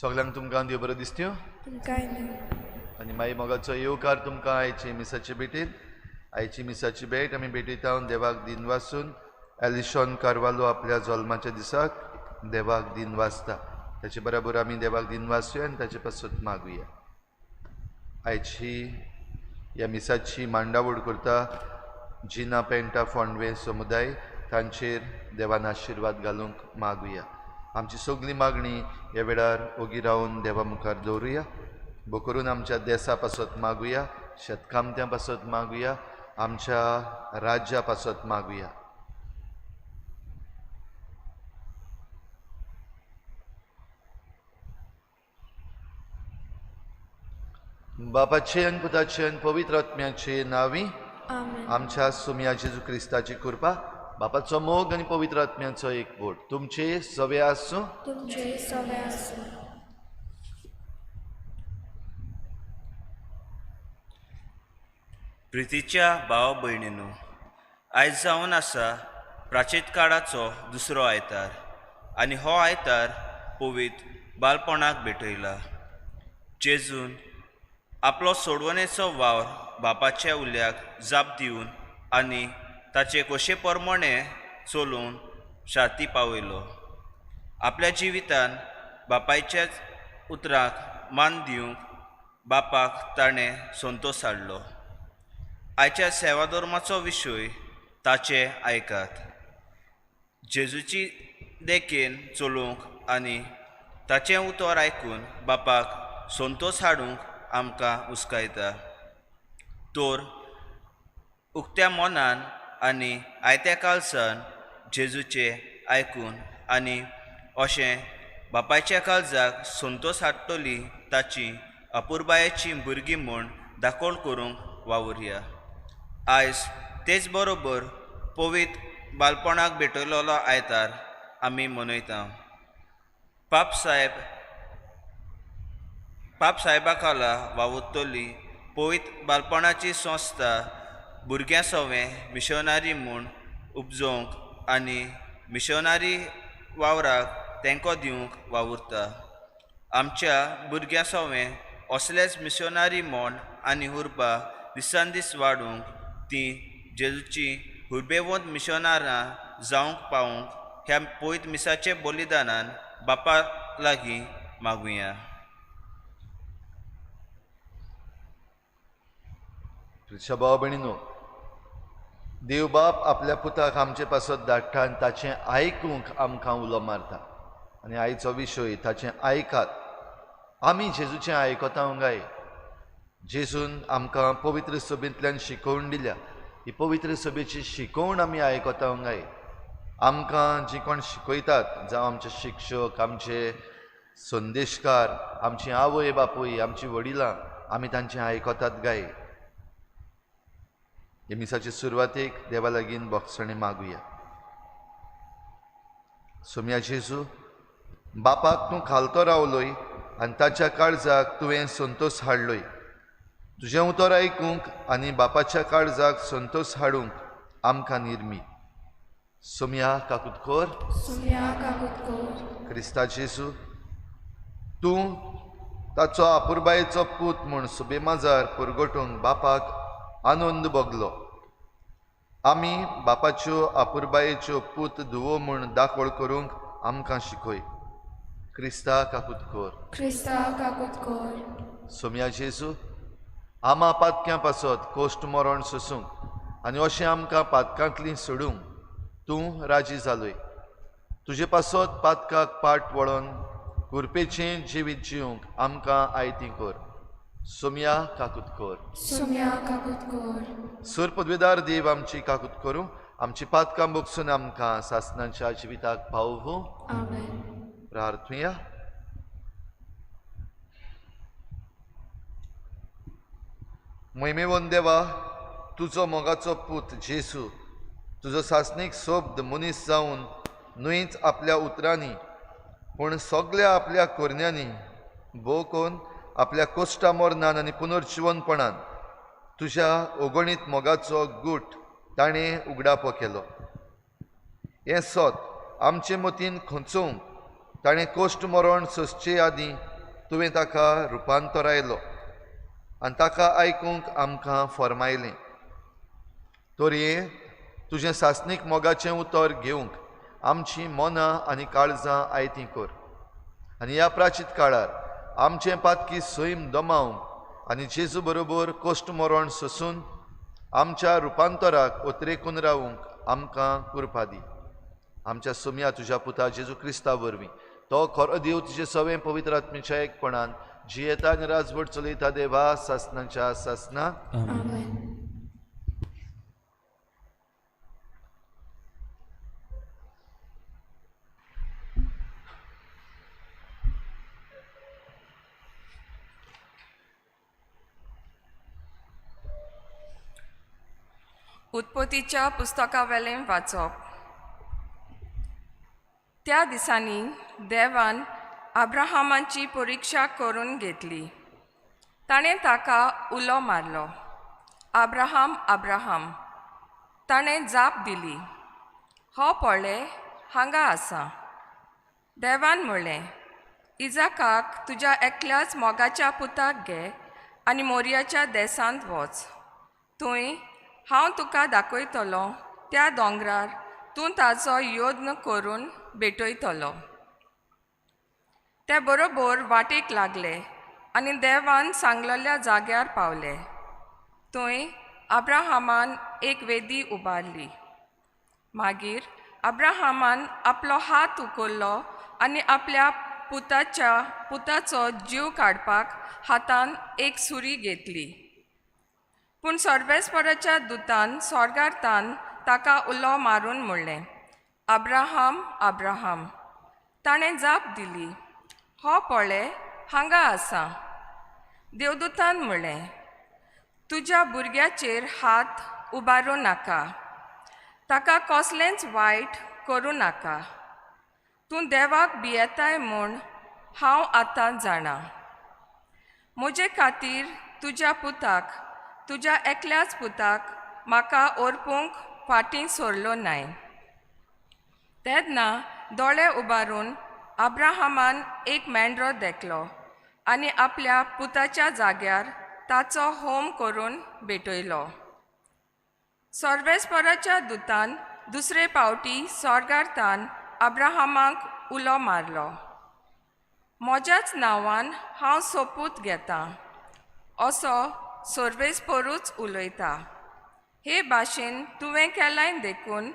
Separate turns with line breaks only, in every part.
सगळ्यांक तुमकां देव बरो दिसत्यो आनी मागीर मोगाचो येवकार तुमकां आयची मिसाची भेटीत. आयची मिसाची भेट आमी भेटीत देवाक दिनवासून एलिशॉन कार्वालो आपल्या जल्माच्या दिसाक देवाक दिनवासता. ताचे बरोबर आमी देवाक दिनवासूया आनी ताचे पासत मागुया. आयची ह्या मिसाची मांडावळ करता जिना पेंटा फोंडवे समुदाय, तांचेर देवान आशिर्वाद घालूंक मागुया. आमची सगळी मागणी ह्या वेळार ओगी रावन देवा मुखार दवरुया. भोकरून आमच्या देसा पासत मागुया, शेतकामत्यां पासत मागुया, आमच्या राज्या पासत मागुया. बापाचे आनी पुताचे आनी पवित्र आत्म्याचे नांवी आमच्या सुमया जेजू क्रिस्ताची कृपा, बापाचो मोग आनी पवित्र आत्म्याचो एकवट तुमचे सवे आसूं.
तुमचे सवे आसूं.
प्रितीच्या भाव भयणीनू, आयज जावन आसा प्राचीत काळाचो दुसरो आयतार आनी हो आयतार पवित्र बालपणाक भेटयला. जेजून आपलो सोडवणेचो वावर बापाच्या उल्याक जाप दिवन आनी ताचे कोशे प्रमाणे चलोवन शाती पावयलो. आपल्या जिवितान बापायच्याच उतराक मान दिवंक बापाक ताणें संतोश हाडलो. आयच्या सेवाधर्माचो विशय ताचे आयकात. जेजूची देखीन चलोवंक आनी ताचें उतर आयकून बापाक संतोश हाडूंक आमकां उस्कायता. तर उक्त्या मनान आनी आयत्या काळजान जेजूचें आयकून आनी अशें बापायच्या काळजाक संतोश हाडटली ताची अपुरबायेची भुरगीं म्हूण दाखोवण करूंक वावुरया. आयज तेच बरोबर पवित्र बालपणाक भेटयलेलो आयतार आमी मनयता. पाप साहेबा खाला वावुरतली पवित्र बालपणाची संस्था भुरग्यां सवें मिशनारी म्हूण उपजोवंक आनी मिशनारी वावराक तेंको दिवंक वावुरता. आमच्या भुरग्यां सवें असलेच मिशनारी म्हूण आनी उर्बा दिसान दीस वाडूंक ती जेजूची हुर्बेवंत मिशनारां जावंक पावूंक ह्या पवित्र मिसाचे बलिदानान बापा लागीं मागुया.
प्रिच्या भाव भयणीनो, देव बाप आपल्या पुताक आमचे पासत धाडटा आनी ताचें आयकूंक आमकां उलो मारता. आनी आयचो विशय ताचें आयकात. आमी जेजूचें आयकता गाय. जेजून आमकां पवित्र सभेंतल्यान शिकोवण दिल्या. ही पवित्र सभेची शिकोवण आमी आयकता गाय. आमकां जी कोण शिकयतात, जावं आमचे शिक्षक, आमचे संदेशकार, आमची आवय बापूय, आमची वडिलां, आमी तांचें आयकतात गाय. हे मिसाचे सुरवातेक देवा लागीं भोगसणें मागुया. सोम्या जेजू, बापाक तूं खालतो रावलोय आनी ताच्या काळजाक तुवें संतोश हाडलोय. तुजें उतर आयकूंक आनी बापाच्या काळजाक संतोश हाडूंक आमकां निर्मी. सोम्या काकूत कर.
सोम्या काकूत कर.
क्रिस्ता जेजू, तूं ताचो आपुरबायेचो पूत म्हूण सुबे माजार पुरगोटूंक बापाक आनंद भोगलो. आमी बापाच्यो आपुरबायेच्यो पूत धुवो म्हूण दाखोळ करूंक आमकां शिकय. क्रिस्ता काकूत कर.
क्रिस्ता काकूत कर.
सोम्या जेजू, आमा पातक्यां पासत कोश्ट मरण सोसूंक आनी अशें आमकां पातकांतली सोडूंक तूं राजी जालोय. तुजे पासत पातकाक पाट वळोन कुरपेचें जिवीत जिवंक आमकां आयती कर. सोम्या काकूत कर.
सोम्या काकूत कर.
सूर पदवेदार देव आमची काकूत करूं, आमची पातकां बोगसून आमकां सासनाच्या जिविताक पावोवं.
आमेन.
प्रार्थुया. मोहिमेवन देवा, तुजो मोगाचो पूत जेसू तुजो सासणीक शब्द मनीस जावन न्हयच आपल्या उतरांनी पूण सगल्या आपल्या करण्यांनी भोव करून आपल्या कोश्टा मरणान आनी पुनर्जिवनपणान तुज्या अगणीत मोगाचो गूट ताणें उगडापो केलो. हें सत आमचे मतीन खंचोवंक ताणें कोश्ट मरण सोंसचे आदीं तुवें ताका रुपांतरायलो आनी ताका आयकूंक आमकां फर्मायलें. तर हें तुजें सासणीक मोगाचें उतर घेवंक आमचीं मनां आनी काळजां आयतीं कर आनी ह्या प्राचीत काळार आमचें पातकी सैम दमावंक आनी जेजू बरोबर कोश्ट मरण सोसून आमच्या रुपांतराक ओतरेकून रावूंक आमकां कृपा दी. आमच्या सोम्या तुज्या पुता जेजू क्रिस्ता वरवीं तो खरो देव तुजे सवें पवित्र आत्मेच्या एकपणान जियेता आनी राजवट चलयता देवा सासनाच्या सासना.
आमेन.
उत्पत्तीच्या पुस्तकावेलें वाचप. त्या दिसांनी देवान अब्राहमाची परिक्षा करून घेतली. ताणें ताका उलो मारलो, अब्राहम अब्राहम. ताणें जाप दिली, हो पळय हांगा आसा. देवान म्हणलें, इजाकाक तुज्या एकल्याच मोगाच्या पुताक घे आनी मोरयाच्या देसांत वच. थंय हांव तुका दाखयतलो त्या दोंगरार तूं ताचो यत्न करून भेटयतलो. ते बरोबर वाटेक लागले आनी देवान सांगलेल्या जाग्यार पावले. थंय अब्राहमान एक वेदी उबारली. मागीर अब्राहमान आपलो हात उखल्लो आनी आपल्या पुताचो जीव काडपाक हातान एक सुरी घेतली. पूण सर्वेस्पराच्या दुतान स्वर्गार्थान ताका उलो मारून म्हणलें, अब्राहम अब्राहम. ताणें जाप दिली, हो पळय हांगा आसा. देवदूतान म्हणलें, तुज्या भुरग्याचेर हात उबारूं नाका, ताका कसलेंच वायट करूं नाका. तूं देवाक भियेताय म्हूण हांव आतां जाणा. म्हजे खातीर तुज्या पुताक, तुज्या एकल्याच पुताक म्हाका ओरपूंक फाटीं सोडलो नाय. तेन्ना दोळे उबारून अब्राहमान एक मेंढरो देखलो आनी आपल्या पुताच्या जाग्यार ताचो होम करून भेटयलो. सर्वेस्पराच्या दुतान दुसरे पावटी स्वर्गार्थान अब्राहमाक उलो मारलो, म्हज्याच नांवान हांव सोपूत घेतां असो सर्वेस्परूच उलयता. हे भाशेन तुवें केलाय देखून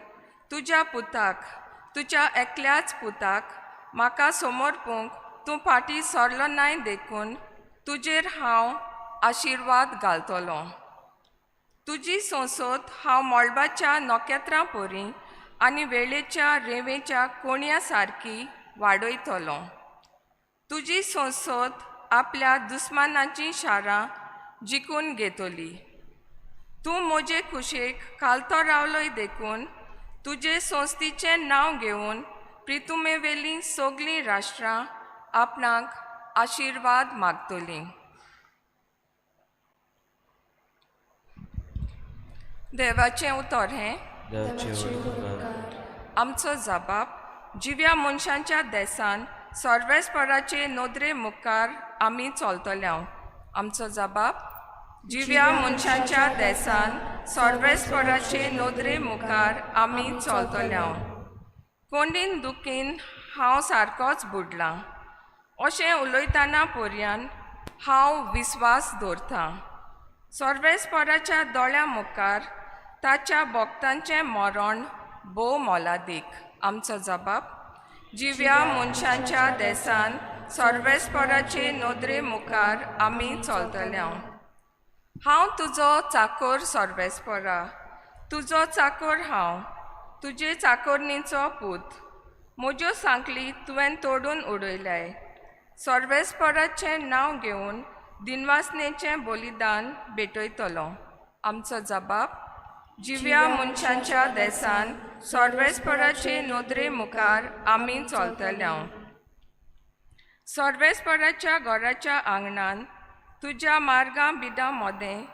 तुज्या पुताक, तुज्या एकल्याच पुताक म्हाका समर्पूंक तूं फाटीं सरलो नाय देखून तुजेर हांव आशिर्वाद घालतलो. तुजी संसद हांव मळबाच्या नखेत्रां परी आनी वेळेच्या रेंवेच्या कोणया सारकी वाडयतलो. तुजी संसद आपल्या दुस्मानाचीं शारां जिखून घेतली. तूं म्हजे कुशेक खालतो रावलोय देखून तुजे संस्थेचें नांव घेवन प्रितुमेवेलीं सगळीं राष्ट्रां आपणाक आशिर्वाद मागतलीं. देवाचें उतर हें. आमचो जबाब जिव्या मनशांच्या देसान सर्वेस्पराचे नदरे मुखार आमी चलतले. आमचो जबाब जिव्या मनशांच्या देसान सर्वेस्पराचे नदरे मुखार आमी चलतले. कोंडीन दुखीन हांव सारकोच बुडलां अशें उलयतना पर्यान हांव विस्वास दवरतां. सर्वेस्पराच्या दोळ्यां मुखार ताच्या भक्तांचें मरण भोव मोलादीक. आमचो जबाब जिव्या मनशांच्या देसान सर्वेस्पराचे नदरे मुखार आमी चलतले. हांव तुजो चाकोर सर्वेस्परा, तुजो चाकोर हांव, तुजे चाकोरणीचो पूत. म्हज्यो सांकली तुवें तोडून उडयल्याय. सर्वेस्पराचें नांव घेवन दिनवासनेचें बलिदान भेटयतलो. आमचो जबाब जिव्या मनशांच्या देसान सर्वेस्पराचे नदरे मुखार आमी चलतले. सर्वेस्पराच्या घराच्या आंगणान तुज्या मार्गां बिदां मोदें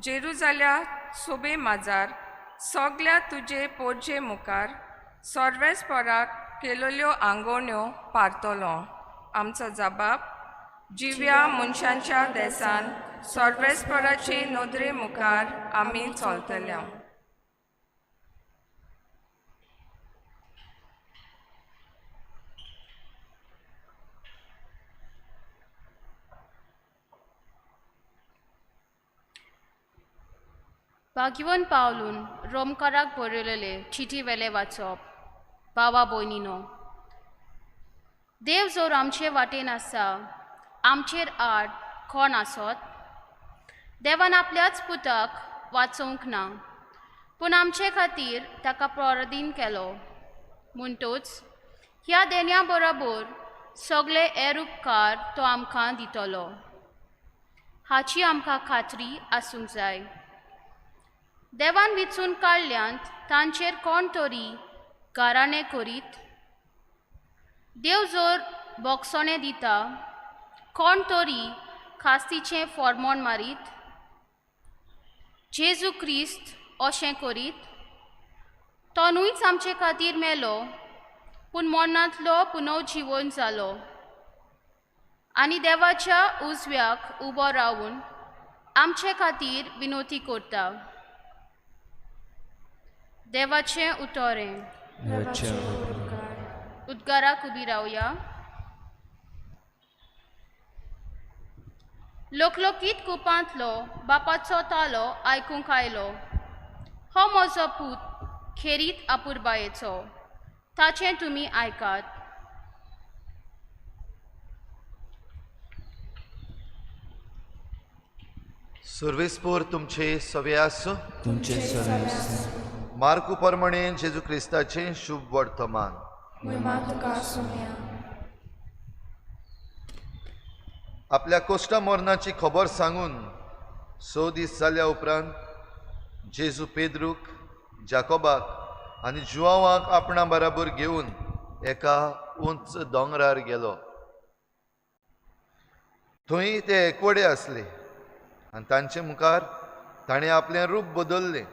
जेरुजाल्या सोबे माजार सगल्या तुजे पोरजे मुखार सर्वेस्पराक केलेल्यो आंगोवण्यो पारतलो. आमचो जबाब जिव्या मनशांच्या देसान सर्वेस्पराचे नदरे मुखार आमी चलतले.
भाग्यवन पावलून रोमकाराक बरयलेले चिटी वेले वाचप. भावा भयणीनो, देव जोर आमचे वाटेन आसा, आमचेर आड कोण आसत? देवान आपल्याच पुताक वाचोवंक ना, पूण आमचे खातीर ताका प्रॉरदीन केलो. म्हणटूच ह्या देण्या बरोबर सगळे हेर उपकार तो आमकां दितलो हाची आमकां खात्री आसूंक जाय. देवान विचून काडल्यांत तांचेर कोण तरी गाराणें करीत? देव जोर बोगसणें दिता, कोण तरी खास्तीचें फॉर्मोण मारीत? जेजू क्रिस्त अशें करीत? तो न्हूच आमचे खातीर मेलो, पूण मरणांतलो पुनर्जिवन जालो आनी देवाच्या उजव्याक उबो रावून आमचे खातीर विनोती करता. देवाचें उतरें. उद्गाराक उबी रावया. लोकलोकीत कुपांतलो बापाचो तालो आयकूंक आयलो. हो म्हजो पूत खेरीत आपुरबायेचो, ताचें तुमी आयकात.
सर्वेस्पोर तुमचे सवे आसूं.
तुमचे सवे आसूं.
मार्कू परमणे जेजू क्रिस्ताचें शुभ वर्तमान. आपल्या कोश्टा मरणाची खबर सांगून 6 दीस जाल्या उपरांत जेजू पेद्रूक, जाकोबाक आनी जुआवाक आपणा बराबर घेवन एका उंच दोंगरार गेलो. थंय ते एकवडे आसले आनी तांचे मुखार ताणें आपलें रूप बदल्लें.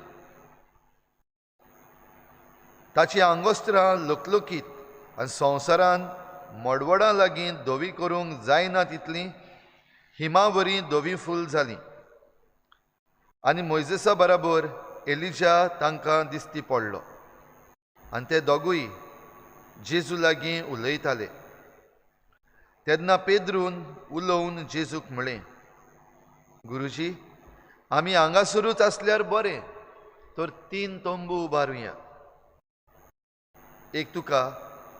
ताची आंगोस्त्रां लकलकीत आनी संवसारान मडवडां लागीं धवी करूंक जायना तितलीं हिमावरी धवी फूल जालीं. आनी मोयजेसा बराबर एलिजा तांकां दिसती पडलो आनी ते दोगूय जेजू लागीं उलयताले. तेन्ना पेद्रून उलोवन जेजूक म्हळें, गुरुजी, आमी हांगासरूच आसल्यार बरें, तर 3 तंबू उबारुया, एक तुका,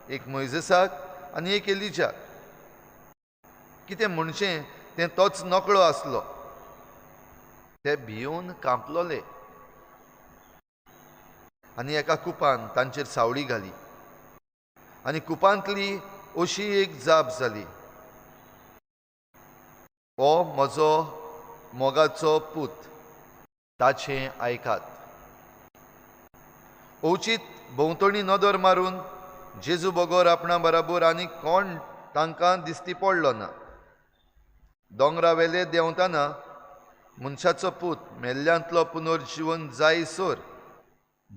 एक मोयजेसाक आनी एक एलिजाक. कितें म्हणचें तें तोच नकळो आसलो. ते भियोवन कांपलोले आनी एका कुपान तांचेर सावळी घाली आनी कुपांतली अशी एक जाप जाली, हो म्हजो मोगाचो पूत, ताचें आयकात. अवचीत भोंवतणी नदर मारून जेजू बगर आपणा बराबर आनी कोण तांकां दिसती पडलो ना. दोंगरा वेले देंवतना मनशाचो पूत मेल्ल्यांतलो पुनर्जिवन जायसर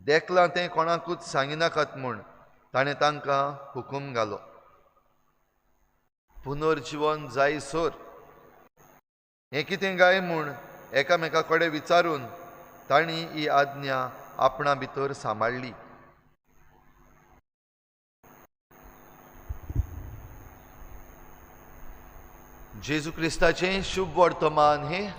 देखलां तें कोणाकूच सांगिनाकात म्हूण ताणें तांकां हुकूम घालो. पुनर्जिवन जायसर हें कितें काय म्हूण एकामेका कडेन विचारून तांणी ही आज्ञा आपणा भितर सांबाळ्ळी. जेजू क्रिस्ताचें शुभ वर्तमान हें.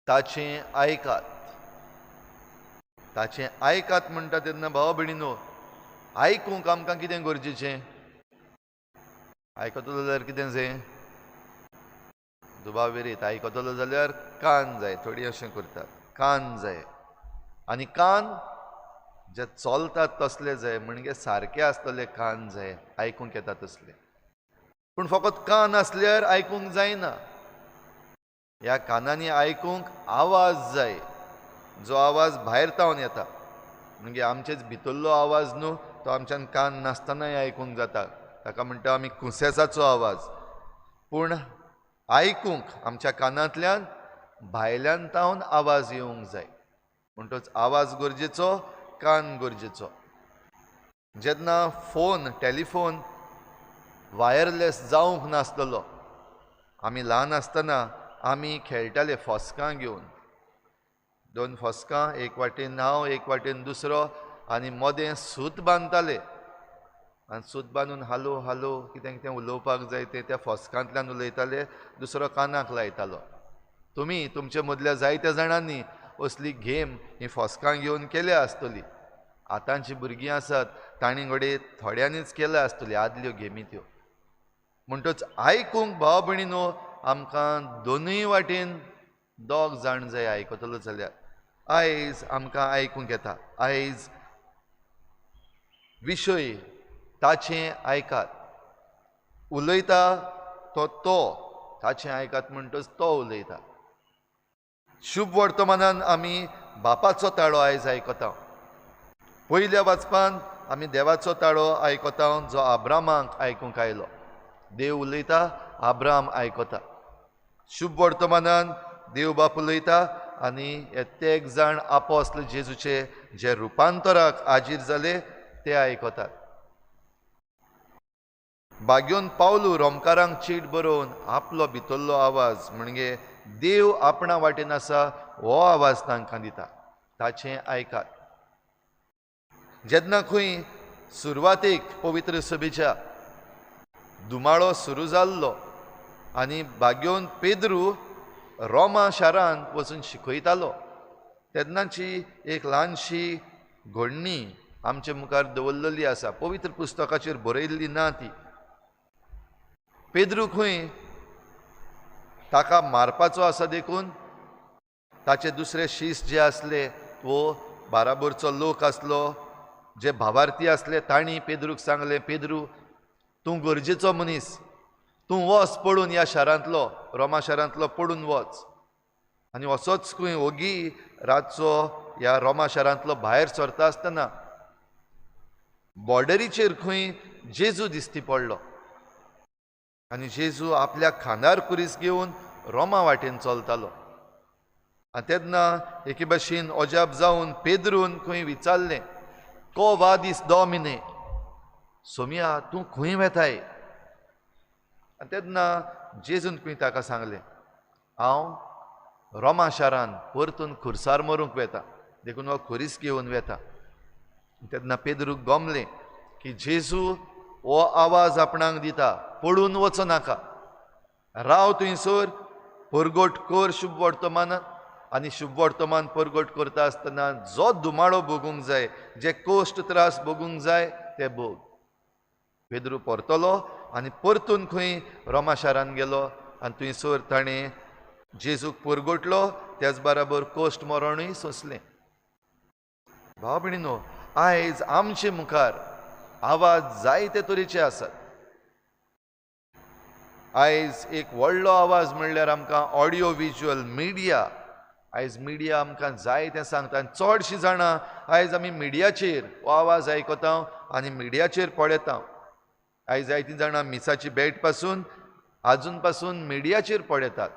ताचें आयकात. ताचें आयकात म्हणटा तेन्ना भाव भयणीनो, आयकूंक आमकां कितें गरजेचें? आयकतलो जाल्यार कितें जाय? दुबाव विरीत आयकतलो जाल्यार कान जाय. थोडीं अशें करतात, कान जाय आनी कान जे चलतात तसले जाय, म्हणजे सारके आसतले कान जाय, आयकूंक येता तसले. पूण फकत कान आसल्यार आयकूंक जायना. ह्या कानांनी आयकूंक आवाज जाय, जो आवाज भायर तावन येता, म्हणजे आमचेच भितरलो आवाज न्हू, तो आमच्यान कान नासतनाय आयकूंक जाता, ताका म्हणटा आमी कुसेसाचो आवाज. पूण आयकूंक आमच्या कानांतल्यान भायल्यान तावन आवाज येवंक जाय. म्हणटच आवाज गरजेचो, कान गरजेचो. जेन्ना फोन, टेलिफोन वायरलेस जावंक नासतलो, आमी ल्हान आसतना आमी खेळटाले फस्कां घेवन. 2 फस्कां, एक वाटेन हांव, एक वाटेन दुसरो, आनी मदें सूत बांदताले आनी सूत बांदून हालो हालो कितें कितें उलोवपाक जाय तें त्या फस्कांतल्यान उलयताले, दुसरो कानाक लायतालो. तुमी तुमचे मदल्या जायत्या जाणांनी असली गेम ही फस्कां घेवन केल्या आसतली. आतांची भुरगीं आसात तांणी घडये थोड्यांनीच केल्या आसतली आदल्यो गेमी त्यो. म्हणटच आयकूंक भाव भयणीनो आमकां दोनूय वाटेन दोग जाण जाय आयकतलो जाल्यार. आयज आमकां आयकूंक येता. आयज विशय ताचें आयकात. उलयता तो तो, ताचें आयकात म्हणटच तो उलयता. शुभ वर्तमानान आमी बापाचो ताळो आयज आयकता. पयल्या वाचपान आमी देवाचो ताळो आयकता जो आब्रामाक आयकूंक आयलो. देव उलयता, आब्राम आयकता. शुभ वर्तमानान देव बाप उलयता आनी एक जाण आपोस्ल जेजूचे जे रुपांतराक आजीर जाले ते आयकतात. बाग्योन पावलू रोमकारांक चीट बरोवन आपलो भितरलो आवाज म्हणजे देव आपणा वाटेन आसा हो आवाज तांकां दिता, ताचें आयकात. जेन्ना खंय सुरवातेक पवित्र सभेच्या धुमाळो सुरू जाल्लो आनी बाग्योन पेद्रू रोमा शारांत वचून शिकयतालो तेन्नाची एक ल्हानशी घडणी आमचे मुखार दवरलेली आसा. पवित्र पुस्तकाचेर बरयल्ली ना ती. पेद्रू खंय ताका मारपाचो आसा देखून ताचे दुसरे शीस जे आसले वो बाराबरचो लोक आसलो, जे भावार्थी आसले, तांणी पेद्रूक सांगलें, पेद्रू तूं गरजेचो मनीस, तूं वच पळून ह्या शारांतलो, रोमा शारांतलो पळून वच. आनी असोच खंय ओगी रातचो ह्या रोमा शारांतलो भायर सरता आसतना बॉर्डरीचेर खंय जेजू दिसती पडलो आनी जेजू आपल्या खांदार कुरीस घेवन रोमा वाटेन चलतालो. आनी तेन्ना एके भाशेन अजाप जावन पेद्रून खंय विचारलें, को वादीस दोमिने, सोमया तूं खंय वेताय? आनी तेन्ना जेजून खंय ताका सांगलें, हांव रोमा शारान परतून खुर्सार मरूंक वेता, देखून हो खुरीस घेवन वेता. तेन्ना पेद्रूक गमलें की जेजू हो आवाज आपणाक दिता, पळून वचो नाका, राव थंयसर, परगट कर शुभ वर्तमानान. आनी शुभ वर्तमान परगट करता आसतना जो धुमाळो भोगूंक जाय, जे कश्ट त्रास भोगूंक जाय ते भोग. पेद्रू परतलो आनी परतून खंय रोमा शारान गेलो आनी थंयसर ताणें जेजूक परगटलो, त्याच बराबर कश्ट मरणूय सोंसलें. भाव भयणीनो, आयज आमचे मुखार आवाज जायते तरेचे आसात. आयज एक व्हडलो आवाज म्हणल्यार आमकां ऑडियो विज्युअल मिडिया. आयज मिडिया आमकां जाय तें सांगता आनी चडशीं जाणां आयज आमी मिडियाचेर हो आवाज आयकता आनी मिडियाचेर पळयता. आयज जायतीं जाणां मिसाची भेट पासून आजून पासून मिडियाचेर पळयतात,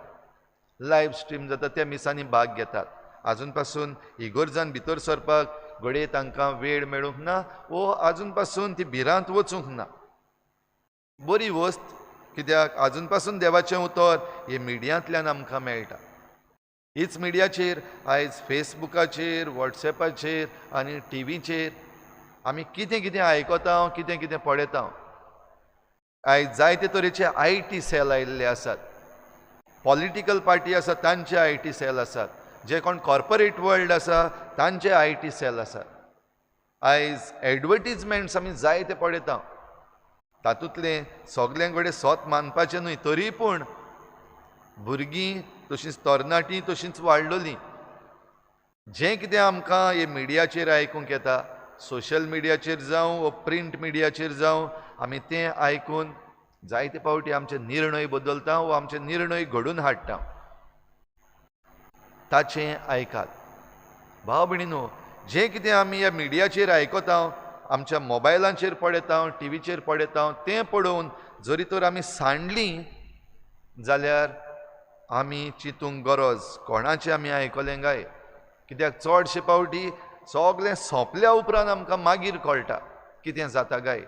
लायव्ह स्ट्रीम जाता त्या मिसांनी भाग घेतात. आजून पासून इगोर्जान भितर सरपाक घडये तांकां वेळ मेळूंक ना वो आजून पासून ती भिरांत वचूंक ना. बरी वस्त, कित्याक आजून पासून देवाचें उतर हे मिडियांतल्यान आमकां मेळटा. हीच मिडियाचेर आयज फेसबुकाचेर, वॉट्सएपाचेर आनी टीव्हीचेर आमी कितें कितें आयकता, कितें कितें पळयता. आयज जायते तरेचे IT sell आयिल्ले आसात, पॉलिटिकल पार्टी आसा तांचे IT sell आसात, जे कोण कॉर्पोरेट वर्ल्ड आसा तांचे IT sell आसात. आयज एडवर्टीजमेंट्स आमी जायते पळयता, तातूंतलें सगल्यां कडेन सत मानपाचें न्हय, तरी पूण भुरगीं तशींच तरणाटीं तशींच वाडलोलीं जें कितें आमकां हे मिडियाचेर आयकूंक येता, सोशल मिडियाचेर जावं वो प्रिंट मिडियाचेर जावं, आमी तें आयकून जायते फावटी आमचे निर्णय बदलता वो आमचे निर्णय घडून हाडटा. ताचें आयकात भाव भयणीनो, जें कितें आमी ह्या मिडियाचेर आयकता, आमच्या मोबायलांचेर पळयता, टीव्हीचेर पळयता, तें पळोवन जरी तर आमी सांडलीं जाल्यार आमी चिंतूंक गरज कोणाचें आमी आयकलें काय? कित्याक चडशे फावटी सगळें सोंपल्या उपरांत आमकां मागीर कळटा कितें जाता काय,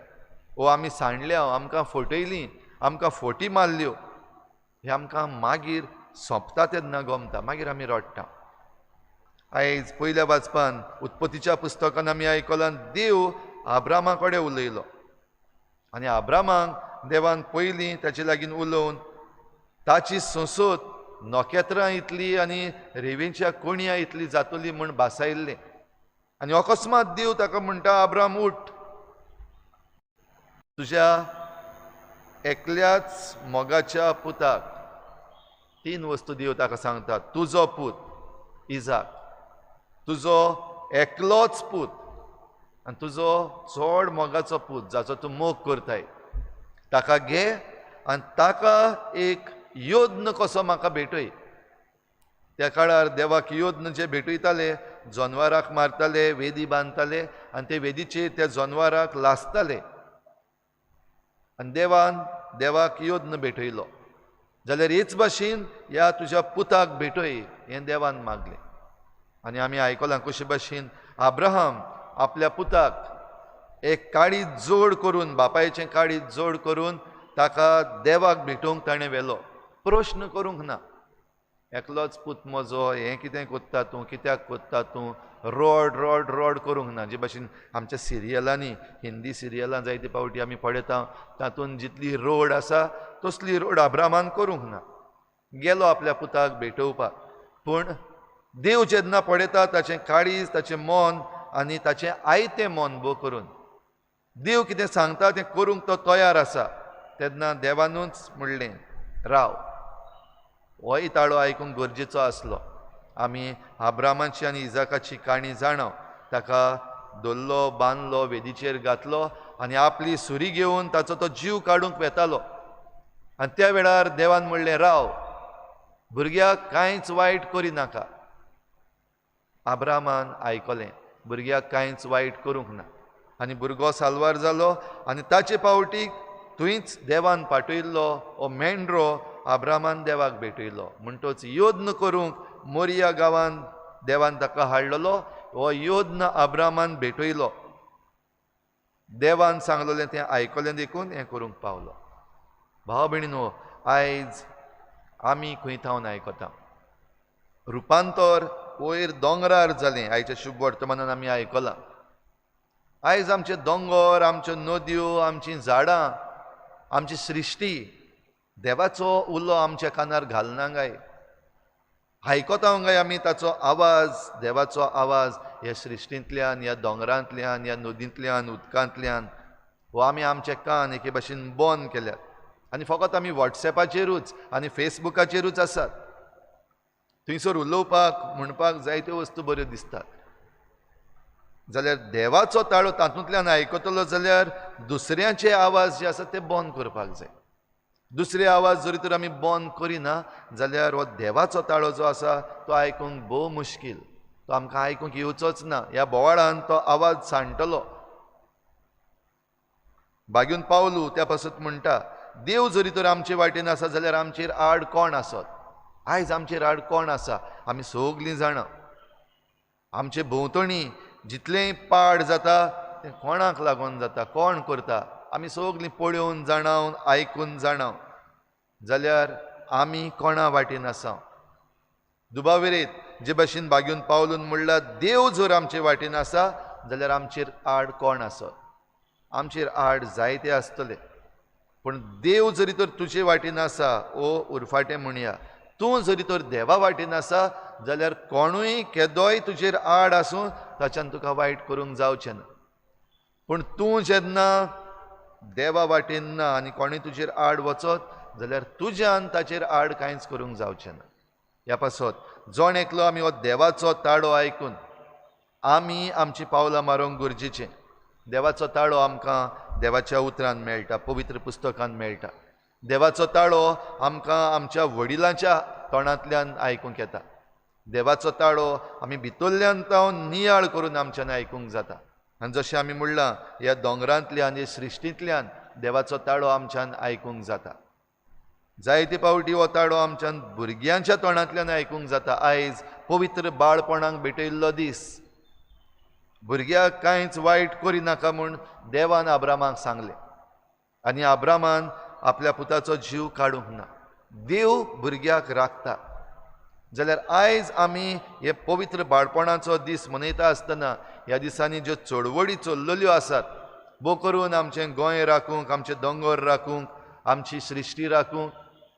वो आमी सांडल्या, आमकां फटयलीं, आमकां फोटी मारल्यो, हें आमकां मागीर सोंपता तेन्ना गमता, मागीर आमी रडटा. आयज पयल्या वाचपान उत्पत्तीच्या पुस्तकान आमी आयकलां, देव आब्रामा कडेन उलयलो आनी आब्रामाक देवान पयलीं ताचे लागीं उलोवन ताची संसद नखेत्रां इतली आनी रेंवेच्या कोणया इतली जातली म्हूण भासायल्लें. आनी अकस्मात देव ताका म्हणटा, आब्राम उठ, तुज्या एकल्याच मोगाच्या पुताक. तीन वस्तू देव ताका सांगता, तुजो पूत इजाक, तुजो एकलोच पूत आनी तुजो चड मोगाचो पूत जाचो तूं मोग करताय, ताका घे आनी ताका एक योद्न कसो म्हाका भेटय. त्या काळार देवाक योद्न जे भेटयताले, जनवराक मारताले, वेदी बांदताले आनी ते वेदीचेर त्या जनवराक लासताले. आनी देवान देवाक योद्न भेटयलो जाल्यार हेच भाशेन ह्या तुज्या पुताक भेटय हें देवान मागलें. आनी आमी आयकलां कशे भाशेन अब्राहम आपल्या पुताक एक काळी जोड करून, बापायचें काळी जोड करून ताका देवाक भेटोवंक ताणें व्हेलो. प्रश्न करूंक ना, एकलोच पूत म्हजो, हें कितें कोत्ता तूं, कित्याक कोत्ता तूं, रोड रोड रोड करूंक ना. जे भाशेन आमच्या सिरियलांनी, हिंदी सिरियलां जायते फावटी आमी पळयता, तातूंत जितली रोड आसा तसली रोड अब्राहमान करूंक ना. गेलो आपल्या पुताक भेटोवपाक, पूण देव जेन्ना पळयता ताचें काळीज, ताचें मन आनी ताचें आयतें मन भो करून देव कितें सांगता तें करूंक तो तयार आसा. तेन्ना देवानूच म्हणलें, राव. होय ताळो आयकूंक गरजेचो आसलो. आमी अब्रामाची आनी इजाकाची काणी जाणा. ताका धरलो, बांदलो, वेदीचेर घातलो आनी आपली सुरी घेवन ताचो तो जीव काडूंक वेतालो. आनी त्या वेळार देवान म्हणलें, राव, भुरग्याक कांयच वायट करिनाका. अब्रामान आयकलें, भुरग्याक कांयच वायट करूंक ना. आनी भुरगो साल्वार जालो आनी ताचे पावटीक थंयच देवान पाठयल्लो हो मेंढरो अब्रामान देवाक भेटयलो. म्हणटच योद्न करूंक मोरिया गांवान देवान ताका हाडलेलो, हो योद्न अब्रामान भेटयलो. देवान सांगलेलें तें आयकलें देखून हें करूंक पावलो. भाव भयणीनो, आयज आमी खंय थावन आयकता? रुपांतर वयर दोंगरार जालें, आयच्या शुभ वर्तमानान आमी आयकलां. आयज आमचे दोंगर, आमच्यो नदयो, आमचीं झाडां, आमची सृश्टी देवाचो उलो आमच्या कानार घालना काय? आयकता काय आमी ताचो आवाज? देवाचो आवाज ह्या सृश्टींतल्यान, ह्या दोंगरांतल्यान, ह्या नदींतल्यान, उदकांतल्यान हो आमी आमचे कान एके भाशेन बंद केल्यात आनी फकत आमी वॉट्सॅपाचेरूच आनी फेसबुकाचेरूच आसात. थंयसर उलोवपाक म्हणपाक जायत्यो वस्तू बऱ्यो दिसतात, जाल्यार देवाचो ताळो तातूंतल्यान आयकतलो जाल्यार दुसऱ्यांचे आवाज जे आसा ते बंद करपाक जाय. दुसरे आवाज जरी तर आमी बंद करिना जाल्यार हो देवाचो ताळो जो आसा तो आयकूंक भोव मुश्कील, तो आमकां आयकूंक येवचोच ना. ह्या बोवाळान तो आवाज सांडटलो. बागेवन पावलू त्या पासत म्हणटा, देव जरी तर आमचे वाटेन आसा जाल्यार आमचेर आड कोण आसत? आयज आमचेर आड कोण आसा आमी सगलीं जाणां. आमचे भोंवतणी जितलेंय पाड जाता तें कोणाक लागून जाता, कोण करता, आमी सगलीं पळोवन जाणावन आयकून जाणाव. जाल्यार आमी कोणा वाटेन आसा? दुबाविरेत जे भाशेन बागेवन पावलून म्हणला, देव जर आमचे वाटेन आसा जाल्यार आमचेर आड कोण आसत? आमचेर आड जायते आसतले, पूण देव जरी तर तुजे वाटेन आसा, ओ उरफाटें म्हणया, तूं जरी तर देवा वाटेन आसा जाल्यार कोणूय केदोय तुजेर आड आसूं ताच्यान तुका वायट करूंक जावचें ना. पूण तूं जेन्ना देवा वाटेन ना आनी कोणूय तुजेर आड वचत जाल्यार तुज्यान ताचेर आड कांयच करूंक जावचें ना. ह्या पासत जण एकलो आमी हो देवाचो ताळो आयकून आमी आमचीं पावलां मारूंक गरजेचें. देवाचो ताळो आमकां देवाच्या उतरान मेळटा, पवित्र पुस्तकान मेळटा. देवाचो ताळो आमकां आमच्या वडिलांच्या तोंडांतल्यान आयकूंक येता. देवाचो ताळो आमी भितरल्यान तावन नियाळ करून आमच्यान आयकूंक जाता. आनी जशें आमी म्हणलां, ह्या दोंगरांतल्यान, ह्या सृश्टींतल्यान देवाचो ताळो आमच्यान आयकूंक जाता. जायते पावटी हो ताळो आमच्यान भुरग्यांच्या तोंडांतल्यान आयकूंक जाता. आयज पवित्र बाळपणाक भेटयल्लो दीस. भुरग्याक कांयच वायट करिनाका म्हूण देवान आब्रामाक सांगलें आनी आब्रामान आपल्या पुताचो जीव काडूंक ना. देव भुरग्याक राखता. जाल्यार आयज आमी हे पवित्र बाळपणाचो दीस मनयता आसतना ह्या दिसांनी ज्यो चळवळी चल्लेल्यो आसात, भोव करून आमचें गोंय राखूंक, आमचें दोंगर राखूंक, आमची सृश्टी राखूंक,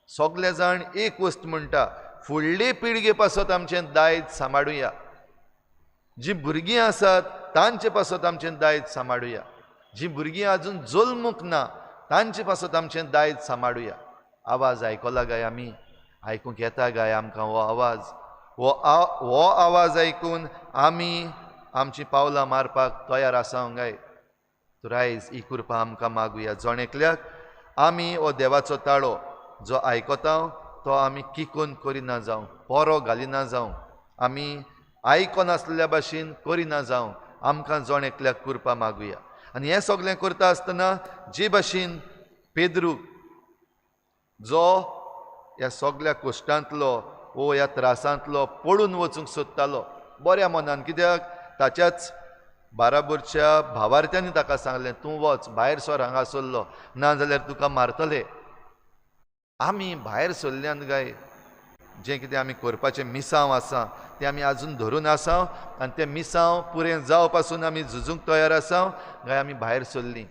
सगळे जाण एक वस्त म्हणटा, फुडले पिळगे पासत आमचें दायज सांबाळुया. जी भुरगीं आसात तांचे पासत आमचें दायज सांबाळुया. जी भुरगीं आजून जल्मूंक ना तांचे पासत आमचें दायज सांबाळुया. आवाज आयकला काय आमी? आयकूंक येता काय आमकां हो आवाज? हो आवाज आयकून आमी आमचीं पावलां मारपाक तयार आसा काय? तर आयज ही कृपा आमकां मागुया. जण एकल्याक आमी हो देवाचो ताळो जो आयकता तो आमी किकून करिना जावं, पोरो घालिना जावं, आमी आयकनासलेल्या भाशेन करिना जावं, आमकां जण एकल्याक कृपा मागुया. आनी हें सगळें करता आसतना जे भाशेन पेद्रू जो ह्या सगळ्या कश्टांतलो वो ह्या त्रासांतलो पळून वचूंक सोदतालो बऱ्या मनान, कित्याक ताच्याच बाराबरच्या भावार्थ्यांनी ताका सांगलें, तूं वच भायर सर हांगासरलो, ना जाल्यार तुका मारतले. आमी भायर सरल्यान काय जें कितें आमी करपाचें मिसांव आसा तें आमी आजून धरून आसा आनी तें मिसांव पुरें जावं पासून आमी झुजूंक तयार आसा काय आमी भायर सरलीं,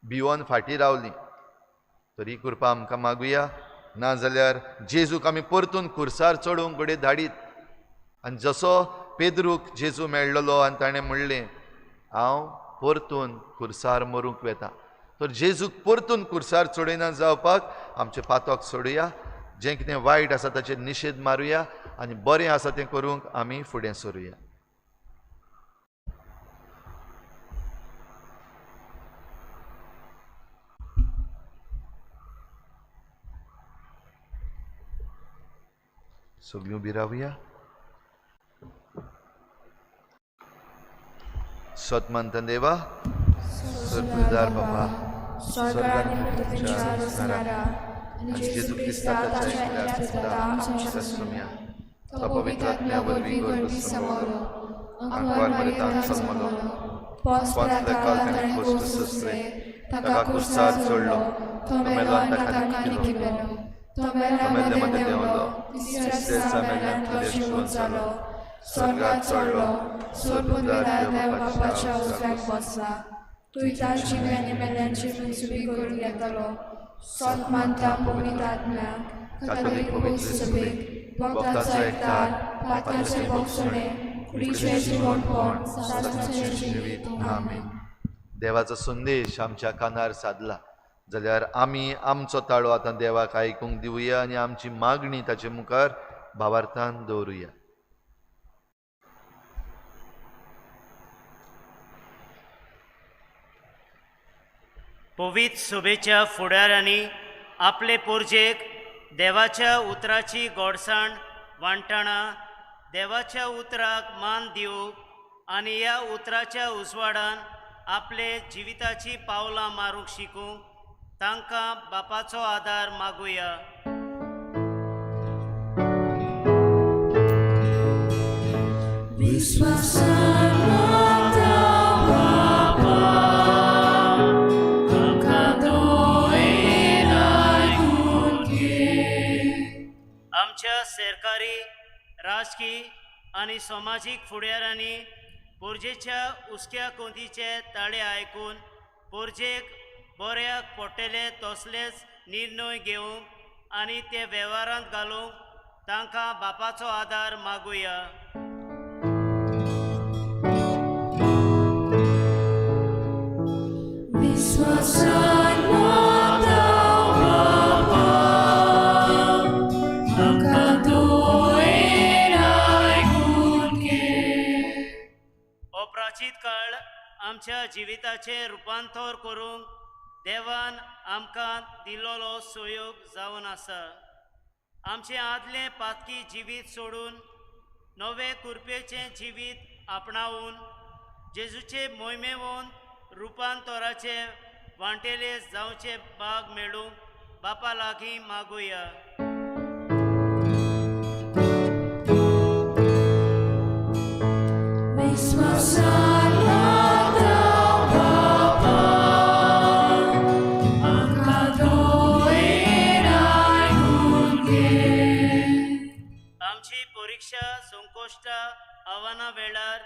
भिवोन फाटीं रावलीं? तरी कृपा आमकां मागुया. ना जाल्यार जेजूक आमी परतून खुर्सार चडोवंक घडये धाडीत. आनी जसो पेद्रूक जेजू मेळ्ळलो आनी ताणें म्हणलें, हांव परतून खुर्सार मरूंक वेता, तर जेजूक परतून खुर्सार चडयना जावपाक आमचें पातक सोडुया, जें कितें वायट आसा ताचेर निशेध मारुया आनी बरें आसा तें करूंक आमी फुडें सरुया. सगळीं उबी रावया. सतमंत देवा, सर्वदार बाबा, जेजू क्रिस्ताच्या एकल्या तो पवित्र आत्म्या वरवीं गर्भ समवलो, आंकवार मरितान जल्मलो,
पोसल्या काल ताणें कश्ट सोंसले, ताका कुर्सार चडलो, तो मेलो आनी ताका निखिलो, तो मेल्या मदें देंवलो, तिसऱ्या दिसा मेल्ल्यान जिवंत जालो, स्वर्गात चडलो, सोर्पुदार देव बापाच्या उजव्याक बसला, तुयता जिवे आनी मेल्यांची मनसुबी करूंक येतलो. सोत मानता पवित्र आत्म्याक, कातोलीक पवित्र सभेक, भक्ताचो एकतार, पातकाचें भोगसणें, कुडीचें जिवणपण, सासणाचें जिवीत. आमेन.
देवाचो संदेश आमच्या कानार सादला जाल्यार आमी आमचो ताळो आतां देवाक आयकूंक दिवया आनी आमची मागणी ताचे मुखार भावार्थान दवरुया.
पवित्र सभेच्या फुडाऱ्यांनी आपले पोरजेक देवाच्या उतराची गोडसाण वांटणा देवाच्या उतराक मान दिवंक आनी ह्या उतराच्या उजवाडान आपले जिविताची पावलां मारूंक शिकूंक तांकां बापाचो आदार मागुया. आमच्या सरकारी, राजकीय आनी समाजीक फुडाऱ्यांनी पोरजेच्या हुस्क्या कोंतीचे ताळे आयकून पोरजेक बऱ्याक पडटले तसलेच निर्णय घेवंक आनी ते वेव्हारांत घालूंक तांकां बापाचो आदार मागुया. प्राचीत काळ आमच्या जिविताचें रुपांतर करूंक देवान आमकां दिल्लो सहयोग जावन आसा. आमचें आदलें पातकी जिवीत सोडून नवे कुरपेचें जिवीत आपणावन जेजूचे मोहिमेवन रुपांतराचे वांटेले जावचे भाग मेळूंक बापा लागीं मागुया. आमची परिक्षा, संकश्टां, आव्हानां वेळार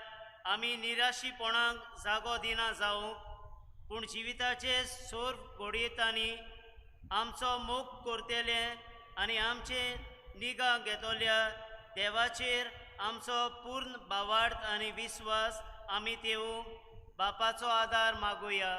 आमी निराशीपणाक जागो दिना जावंक, पूण जिविताचे सोर घडयेतांनी आमचो मोग करतले आनी आमचे निगा घेतल्या देवाचेर आमचो पूर्ण भावार्थ आनी विस्वास आमी तेवूंक बापाचो आदार मागुया.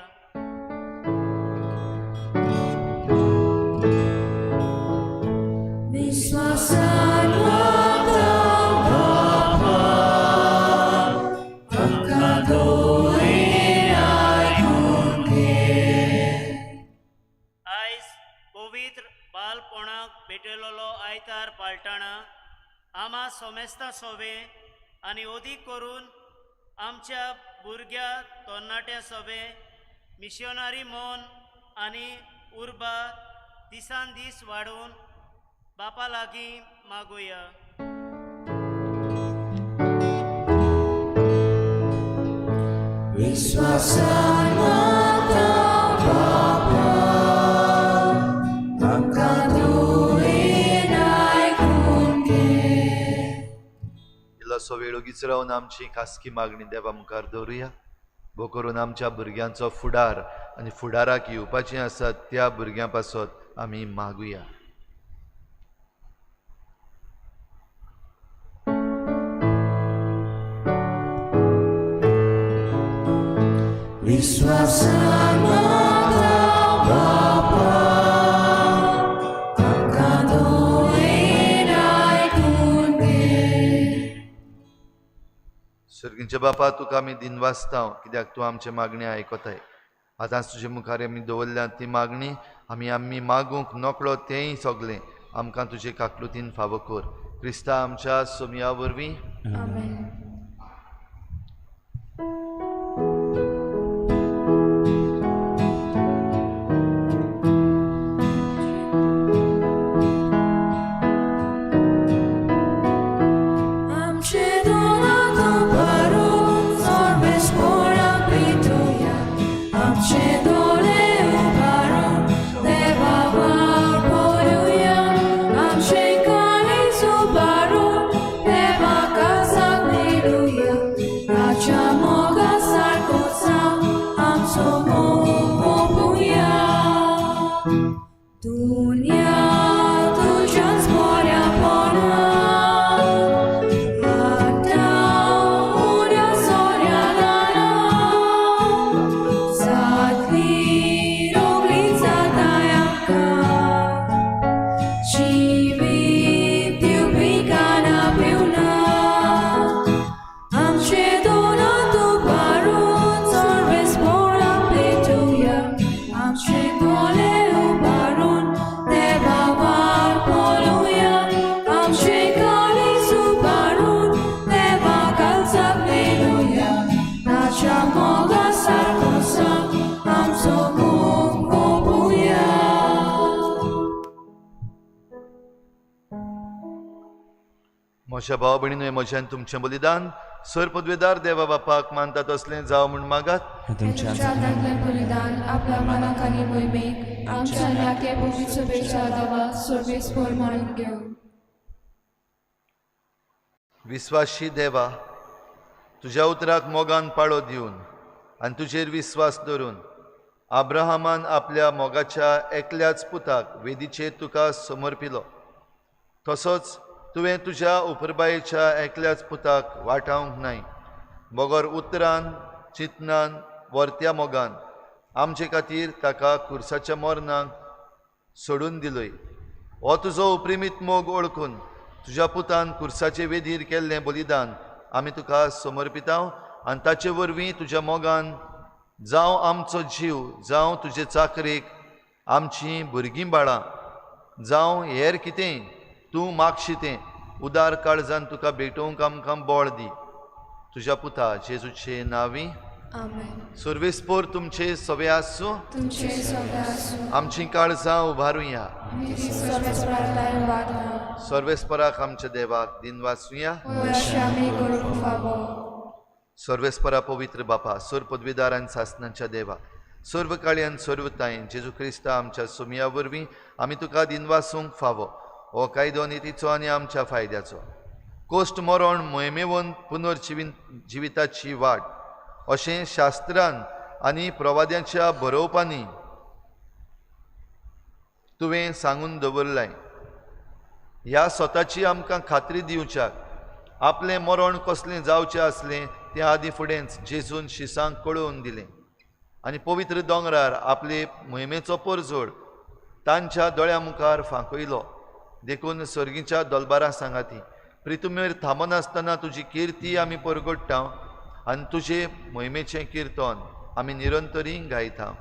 आयज पवित्र बालपणाक भेटयलेलो आयतार पाळटना आमा सोमेस्ता सोवे आनी अदीक करून आमच्या भुरग्या तरणाट्या सोवे मिशनरी मन आनी उर्बा दिसान दीस वाडोवन बापा लागीं मागुया.
इल्लोसो वेळ ओगीच रावन आमची खासगी मागणी देवा मुखार दवरुया. भो करून आमच्या भुरग्यांचो फुडार आनी फुडाराक येवपाचीं आसात त्या भुरग्यां पासत आमी मागुया. सर्गींच्या बापा, तुका आमी दिनवासता कित्याक तूं आमचे मागणी आयकताय. आतांच तुजे मुखार आमी दवरल्या ती मागणी आमी आमी मागूंक नकळो तेंय सगळें आमकां तुजे काकलुतीन फावो कर. क्रिस्ता आमच्या सोमया वरवीं.
आमेन. दुनिया तुज्याच बऱ्यापणान हाडटा उण्या सोऱ्या जातली रोगली जाताय आमकां जिवीत दिवपी खाणा पिवना आमचे दोना तूं बारून सर्वेस्पोराक भेटुया आमचे गोले उबारून देवा वाट पळोवया आमचे काळीज उबारून देवा कालचाक मेळुया ताच्या मोगा सारको सांग आमचो मोग ओपुया.
म्हज्या भाव भयणीन म्हज्यान तुमचें बलिदान सर पदवेदार देवा बापाक मानता तसलें जावं म्हूण मागात.
तुमच्या हातांतलें बलिदान आपल्या मनाक आनी मोहिमेक आमच्या नाके पवित्र सभेच्या देवा सर्वेस्पोर मानून घेवं.
विस्वाशी देवा, तुज्या उतराक मोगान पाळो दिवन आनी तुजेर विस्वास दवरून आब्राहामान आपल्या मोगाच्या एकल्याच पुताक वेदीचेर तुका समर्पिलो, तसोच तुवें तुज्या उपरबायेच्या एकल्याच पुताक वाटावंक नाय, बगर उतरान चिंतनान वर्त्या मोगान आमचे खातीर ताका खुर्साच्या मरणाक सोडून दिलोय. हो तुजो उपरिमीत मोग ओळखून तुज्या पुतान खुर्साचे वेदीर केल्लें बलिदान आमी तुका समर्पिताव आनी ताचे वरवीं तुज्या मोगान जावं आमचो जीव, जावं तुजे चाकरेक आमचीं भुरगीं बाळां, जावं हेर कितेंय तूं मागशी तें उदार काळजान तुका भेटोवंक आमकां बळ दी. तुज्या पुता जेजूचे नांवी
आमेन.
सर्वेस्पोर तुमचे सवे आसूं.
तुमचे सगळे आसूं.
आमचीं काळजां उबारुया.
आमी ती सर्वेस्पराक वागना.
सर्वेस्पराक आमच्या देवाक दिनवासुया.
होय, अशें आमी करूंक फावो.
सर्वेस्परा पवित्र बापा, सर्व पदवीदार आनी सासनाच्या देवा, सर्व काळी आनी सर्व तायेन जेजू क्रिस्ता आमच्या सोमया वरवीं आमी तुका दिनवासूंक फावो. हो कायदो नितीचो आनी आमच्या फायद्याचो. कोश्ट मरण मोहिमेवन पुनर्जिवीत जिविताची वाट अशें शास्त्रान आनी प्रवाद्यांच्या बरोवपांनी तुवें सांगून दवरलाय. ह्या स्वताची आमकां खात्री दिवच्याक आपलें मरण कसलें जावचें आसलें तें आदीं फुडेंच जेजून शिसांक कळोवन दिलें आनी पवित्र दोंगरार आपले मोहिमेचो परजोड तांच्या दोळ्यां मुखार फांकयलो. देखून सर्गीच्या दोलबारां सांगाती प्रितुमेर थांबनासतना तुजी किर्ती आमी परगट्टा आनी तुजे मोहिमेचें किर्तन आमी निरंतरी गायता.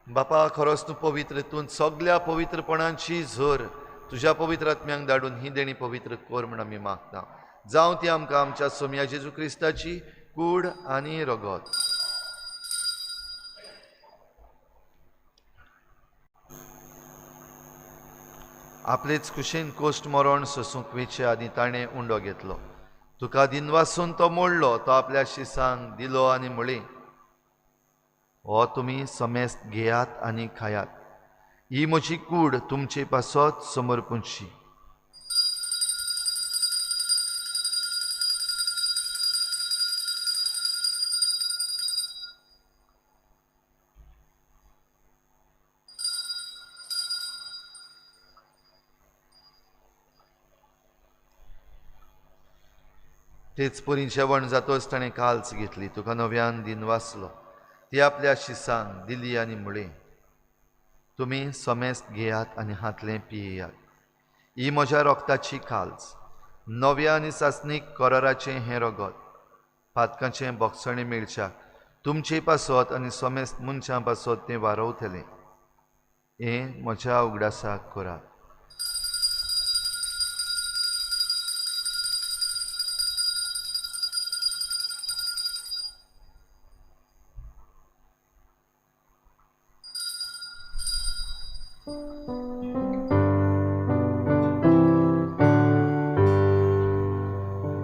बापा, खरोच तूं पवित्र, तूं सगल्या पवित्रपणाची झर तुज्या पवित्र आत्म्यांक धाडून ही देणी पवित्र कर म्हूण आमी मागता. जावं ती आमकां आमच्या सोमया जेजू क्रिस्ताची कूड आनी रगत. आपलेच कुशीन कोश्ट मरण सोसूंक वेचे आदीं ताणें उंडो घेतलो. तुका दिनवासून तो मोडलो, तो आपल्या शिसांक दिलो आनी म्हळें, हो तुमी समेस्त घेयात आनी खायात, ही म्हजी कूड तुमचे पासत समर्पूंची. तेच परी जेवण जातच ताणें काल्च घेतली, तुका नव्यान दिन वाचलो, ती आपल्या शिसांक दिली आनी म्हळें, तुमी समेस्त घेयात आनी हातलें पियेयात. ही म्हज्या रोगताची काल्च, नव्या आनी सासणीक कराराचें हें रगत, पातकांचें बोगसणें मेळच्याक तुमचे पासत आनी समेस्त मनशां पासत तें वारवतलें. हें म्हज्या उगडासाक करात.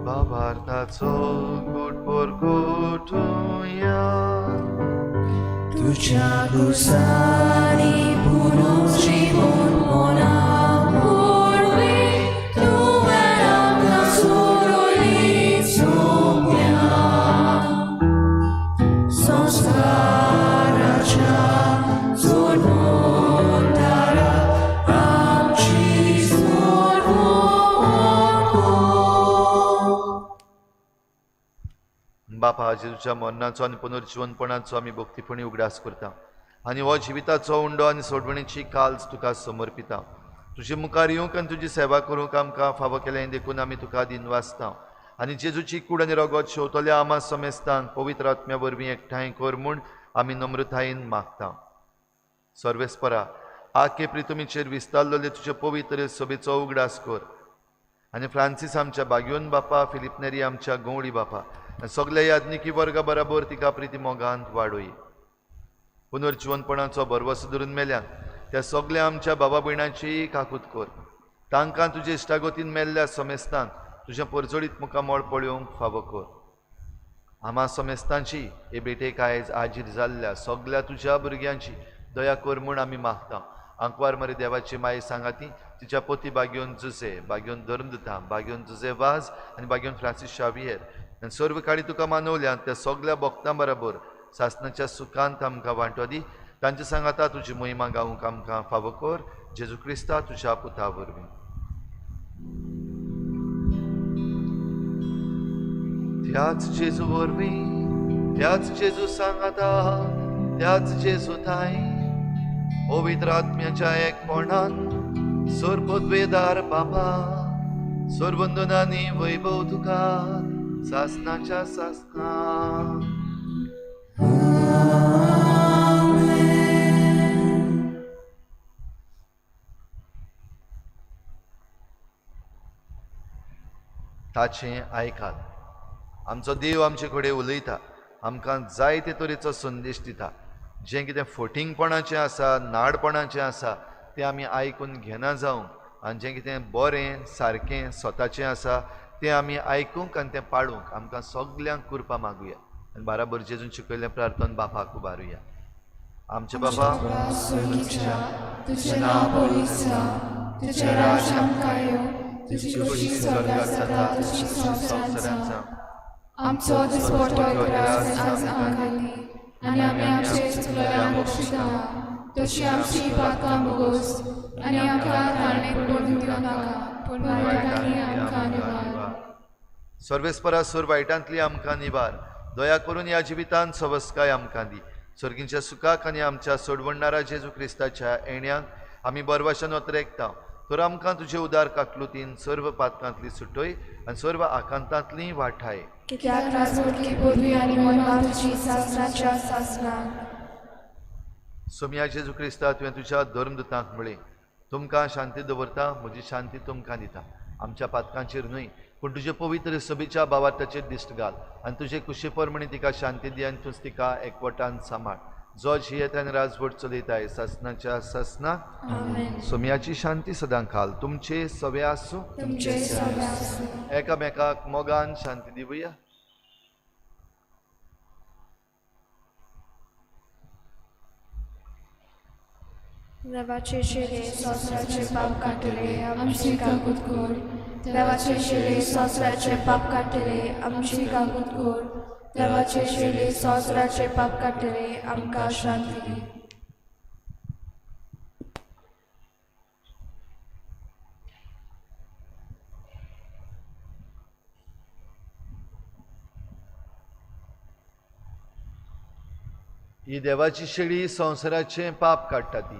बाबार्थाचो
तुझ्या कुसानी पुनर्जीवन मना पूर्वी तुवें आमकां सोडयली सोम्या संस्काराच्या जोडवंतारा आमची सोडवण कर.
बापा, जेजूच्या मरणाचो आनी पुनर्जिवनपणाचो आमी भक्तीपणी उगडास करता आनी हो जिविताचो उंडो आनी सोडवणीची काल्च तुका समर्पिता. तुजे मुखार येवंक आनी तुजी सेवा करूंक आमकां फावो केलें देखून आमी तुका दिनवासता आनी जेजूची कूड आनी रगत शेवतल्या आमा समेस्तांक पवित्र आत्म्या वरवीं एकठांय कर म्हूण आमी नम्रतायेन मागता. सर्वेस्परा, आखे प्रितुमीचेर विस्तारलेले तुजे पवित्र सभेचो उगडास कर आनी फ्रांसीस आमच्या बागयोन बापा, फिलिपनेरी आमच्या गंवळी बापा आनी सगल्या याज्ञिकी वर्गा बराबर तिका प्रिती मोगांत वाडोय. पुनर्जिवनपणाचो भरवसो धरून मेल्यान त्या सगल्या आमच्या बाबा भयणांची काकूत कर. तांकां तुजे इश्टागतीन मेल्ल्या समेस्तांक तुजें परजळीत मुखामळ पळोवंक फावो कर. आमा समेस्तांची हे भेटेक आयज आजीर जाल्ल्या सगल्या तुज्या भुरग्यांची दया कर म्हूण आमी मागता. आंकवार मरे देवाची माये सांगाती तिच्या पोती बागयोन जुजे, बागयोन धर्मदुता, बागयोन जुजे वाज आनी बागयोन फ्रांसीस शावियर आनी सर्व काळी तुका मानवल्या त्या सगल्या भक्तां बराबर सासणाच्या सुखांत आमकां वांटो दी. तांचे सांगाता तुजी महिमा गावंक आमकां फावो कर. जेजू क्रिस्ता तुज्या पुता वरवीं. त्याच जेजू वरवीं, त्याच जेजू सांगाता, त्याच जेजू थांय पवित्र आत्म्याच्या एकपणान सर्वपदवेदार बाबा, सर्वंदनानी वैभव तुका सासणाच्या सासणा. ताचें आयकात. आमचो देव आमचे कडेन उलयता, आमकां जायते तरेचो संदेश दिता. जें कितें फटींगपणाचें आसा, नाडपणाचें आसा तें आमी आयकून घेना जावंक आनी जें कितें बरें सारकें स्वताचें आसा तें आमी आयकूंक आनी तें पाळूंक आमकां सगल्यांक कृपा मागुया आनी बाराबर जेजून शिकयल्लें प्रार्थना बापाक उबारुया. आमचे बाबा
स्वर्गीच्या, तुजें नांव पवित्र जावं, तुजें राज्य आमकां येवं, तुजी खोशी स्वर्गात जाता तशी संवसारांत जावं. आमचो दिसपट्टो ग्रास आज आमकां दी आनी आमी आमचे चुकलेल्यांक बक्षिता तशी आमची पातकां भोगोस आनी आमकां ताणें पडून दिवं नाका, पूण वायटांतली आमकां निवार.
सर्वेस्परा, सुर वायटांतली आमकां निवार. दया करून ह्या जिवितांत सवस्काय आमकां दी. सर्गींच्या सुखाक आनी आमच्या सोडवणणारा जेजू क्रिस्ताच्या येण्याक आमी बरवाशान अत्रेकता. तर आमकां तुजे उदार काकलुतीन सर्व पातकांतली सुटय आनी सर्व आकांतांतली वाठाय.
कित्याक राजवटकी पदवी आनी महिमा तुजी सासणाच्या सासणाक.
सोमया जेजू क्रिस्ता, तुवें तुज्या धर्मदुतांक म्हळें, तुमकां शांती दवरता, म्हजी शांती तुमकां दिता. आमच्या पातकांचेर न्हय पूण तुजे पवित्र सभेच्या भावार्थाचेर दिश्ट घाल आनी तुजे कुशे प्रमाणे तिका शांती दी आनी तूंच तिका एकवटान सांबाळ. जो जियेता आनी राजवट चलयताय सासणाच्या सासणा. सोमयाची शांती सदां खाल तुमचे सवे आसूं. एकामेकाक मोगान शांती दिवया.
देवाचे शिरे संवसाराचे पाप काडटले आमची काकूत कर. देवाचे शिरे संवसाराचे पाप काडटले आमची काकूत कर. देवाचे शिरे संवसाराचे पाप काडटले आमकां शांती दी.
ही देवाची शेळी संवसाराचें पाप काडटा ती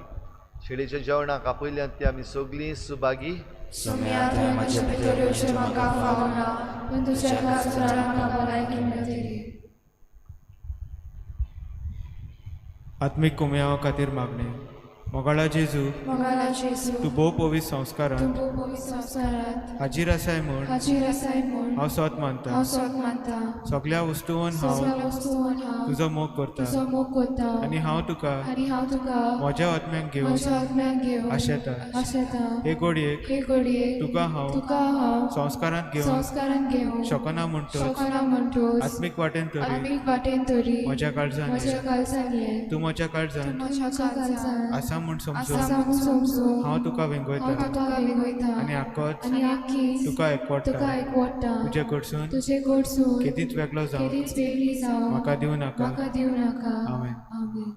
शेळीच्या जेवणाक आपयल्यात ती आमी सगळीं सुभागी.
सोम्या, तुवें म्हजे भितर येवचें म्हाका फावना, पूण तुज्या एका उतरान म्हाका भलायकी मेळटली.
आत्मीक कुमयावा खातीर मागणें. मोगाळा जेजू,
मोगाळा जेजू,
तूं भोव पवित्र संस्कारांत
तूं भोव पवित्र संस्कारांत
हाजीर आसाय म्हूण
हाजीर आसाय म्हूण
हांव सोत मानता.
हांव सोत मानता.
सगल्या वस्तून हांव
सगळ्या वस्तून हांव
तुजो मोग करता
तुजो मोग करता
आनी हांव तुका
आनी हांव तुका
म्हज्या आत्म्याक घेवन
म्हज्या आत्म्याक घेवन
आशेता.
आशेता.
हे घडयेक
हे घडयेक
तुका हांव
तुका हांव
संस्कारांत घेवन
संस्कारांत घेवन
शकना म्हणटच
शकना म्हणटच
आत्मीक वाटेन तरी
आत्मीक वाटेन तरी
म्हज्या काळजान
म्हज्या
ये.
काळजान ये.
तूं म्हज्या काळजान
म्हज्या काळजान
आसा म्हूण समजून
आसा म्हूण समजून
हांव तुका
हांव
वेंगयता
तुका वेंगयता
आनी आक्कोच
आनी आख्खीच
तुका एकवटता.
तुका एकवटता.
तुजे कडसून
तुजे कडसून
केदींच वेगळो जावंक
केदींच वेगळी जावंक
म्हाका दिवं नाका.
म्हाका दिवं नाका.
आमेन.
आमेन.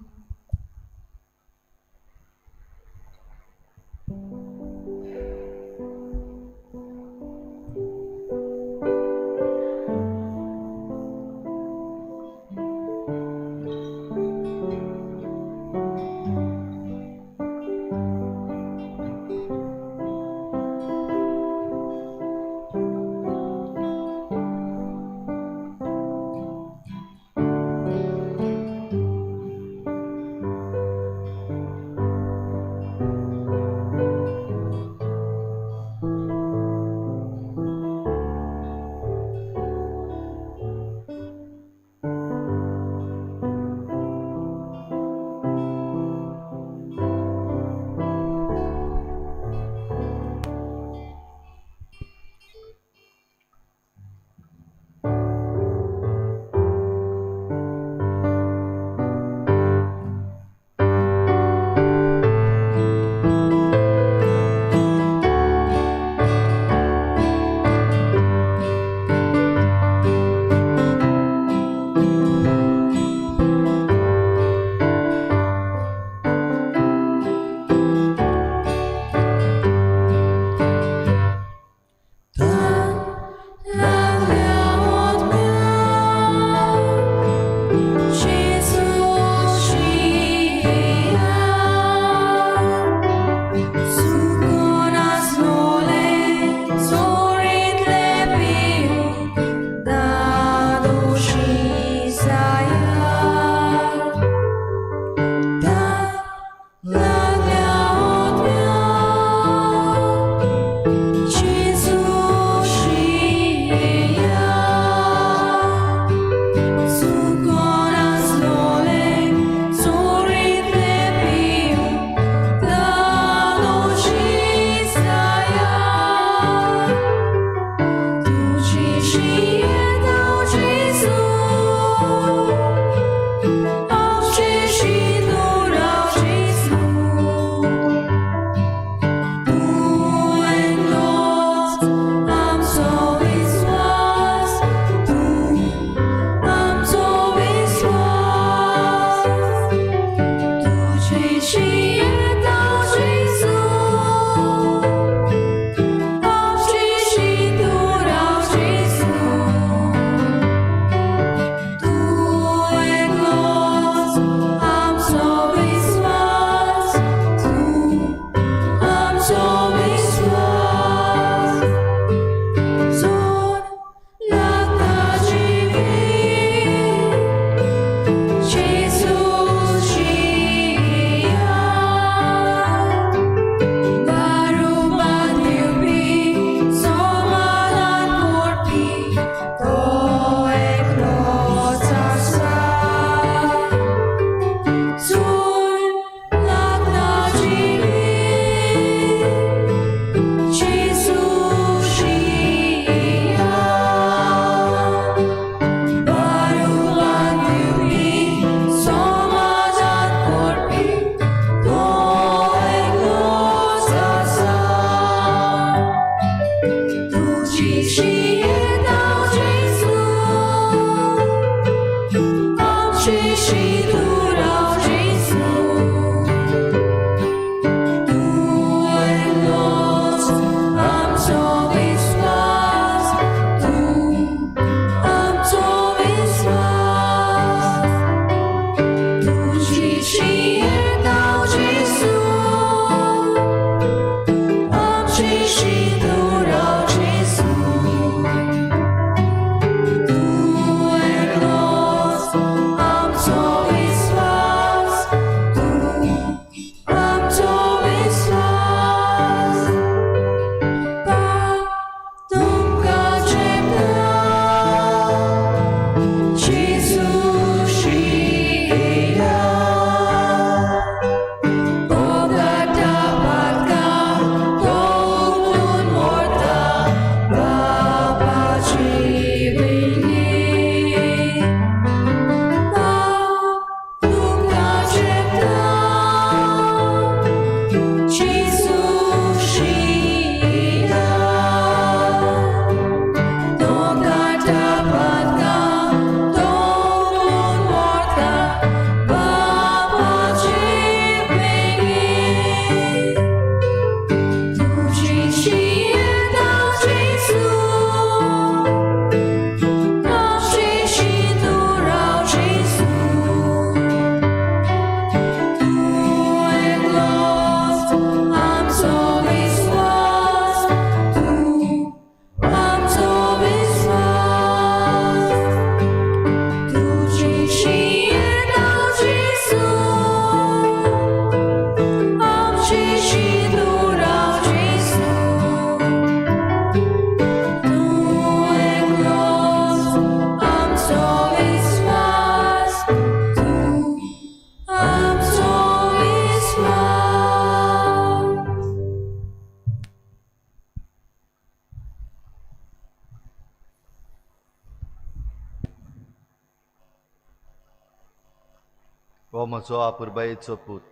हो म्हजो आपुरबायेचो पूत,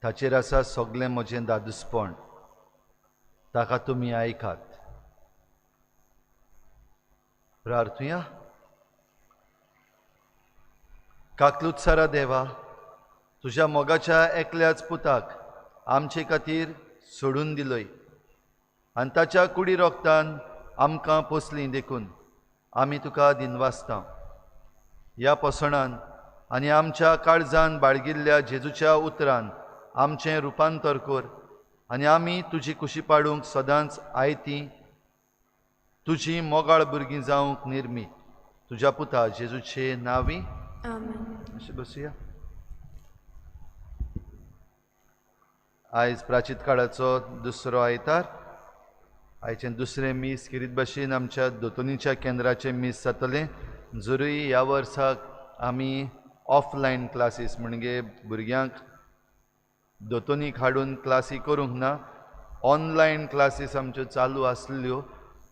ताचेर आसा सगळें म्हजें दादूसपण, ताका तुमी आयकात. प्रार्थुया. काकलुत्सारा देवा, तुज्या मोगाच्या एकल्याच पुताक आमचे खातीर सोडून दिलय आनी ताच्या कुडी रोगतान आमकां पोसली देखून आमी तुका दिनवासता. ह्या पोसणान आनी आमच्या काळजान बाळगिल्ल्या जेजूच्या उतरान आमचें रुपांतर कर आनी आमी तुजी कुशी पाडूंक सदांच आयती तुजी मोगाळ भुरगीं जावंक निर्मी. तुज्या पुता जेजूचे नांवी
आमेन.
अशें बसुया. आयज प्राचीत काळाचो दुसरो आयतार. आयचें दुसरें मीस खेरीत भाशेन आमच्या दोतोनीच्या केंद्राचें मीस जातलें. जरूय ह्या वर्साक आमी ऑफलायन क्लासीस म्हणजे भुरग्यांक दोतोनीक हाडून क्लासी करूंक ना, ऑनलायन क्लासीस आमच्यो चालू आसल्यो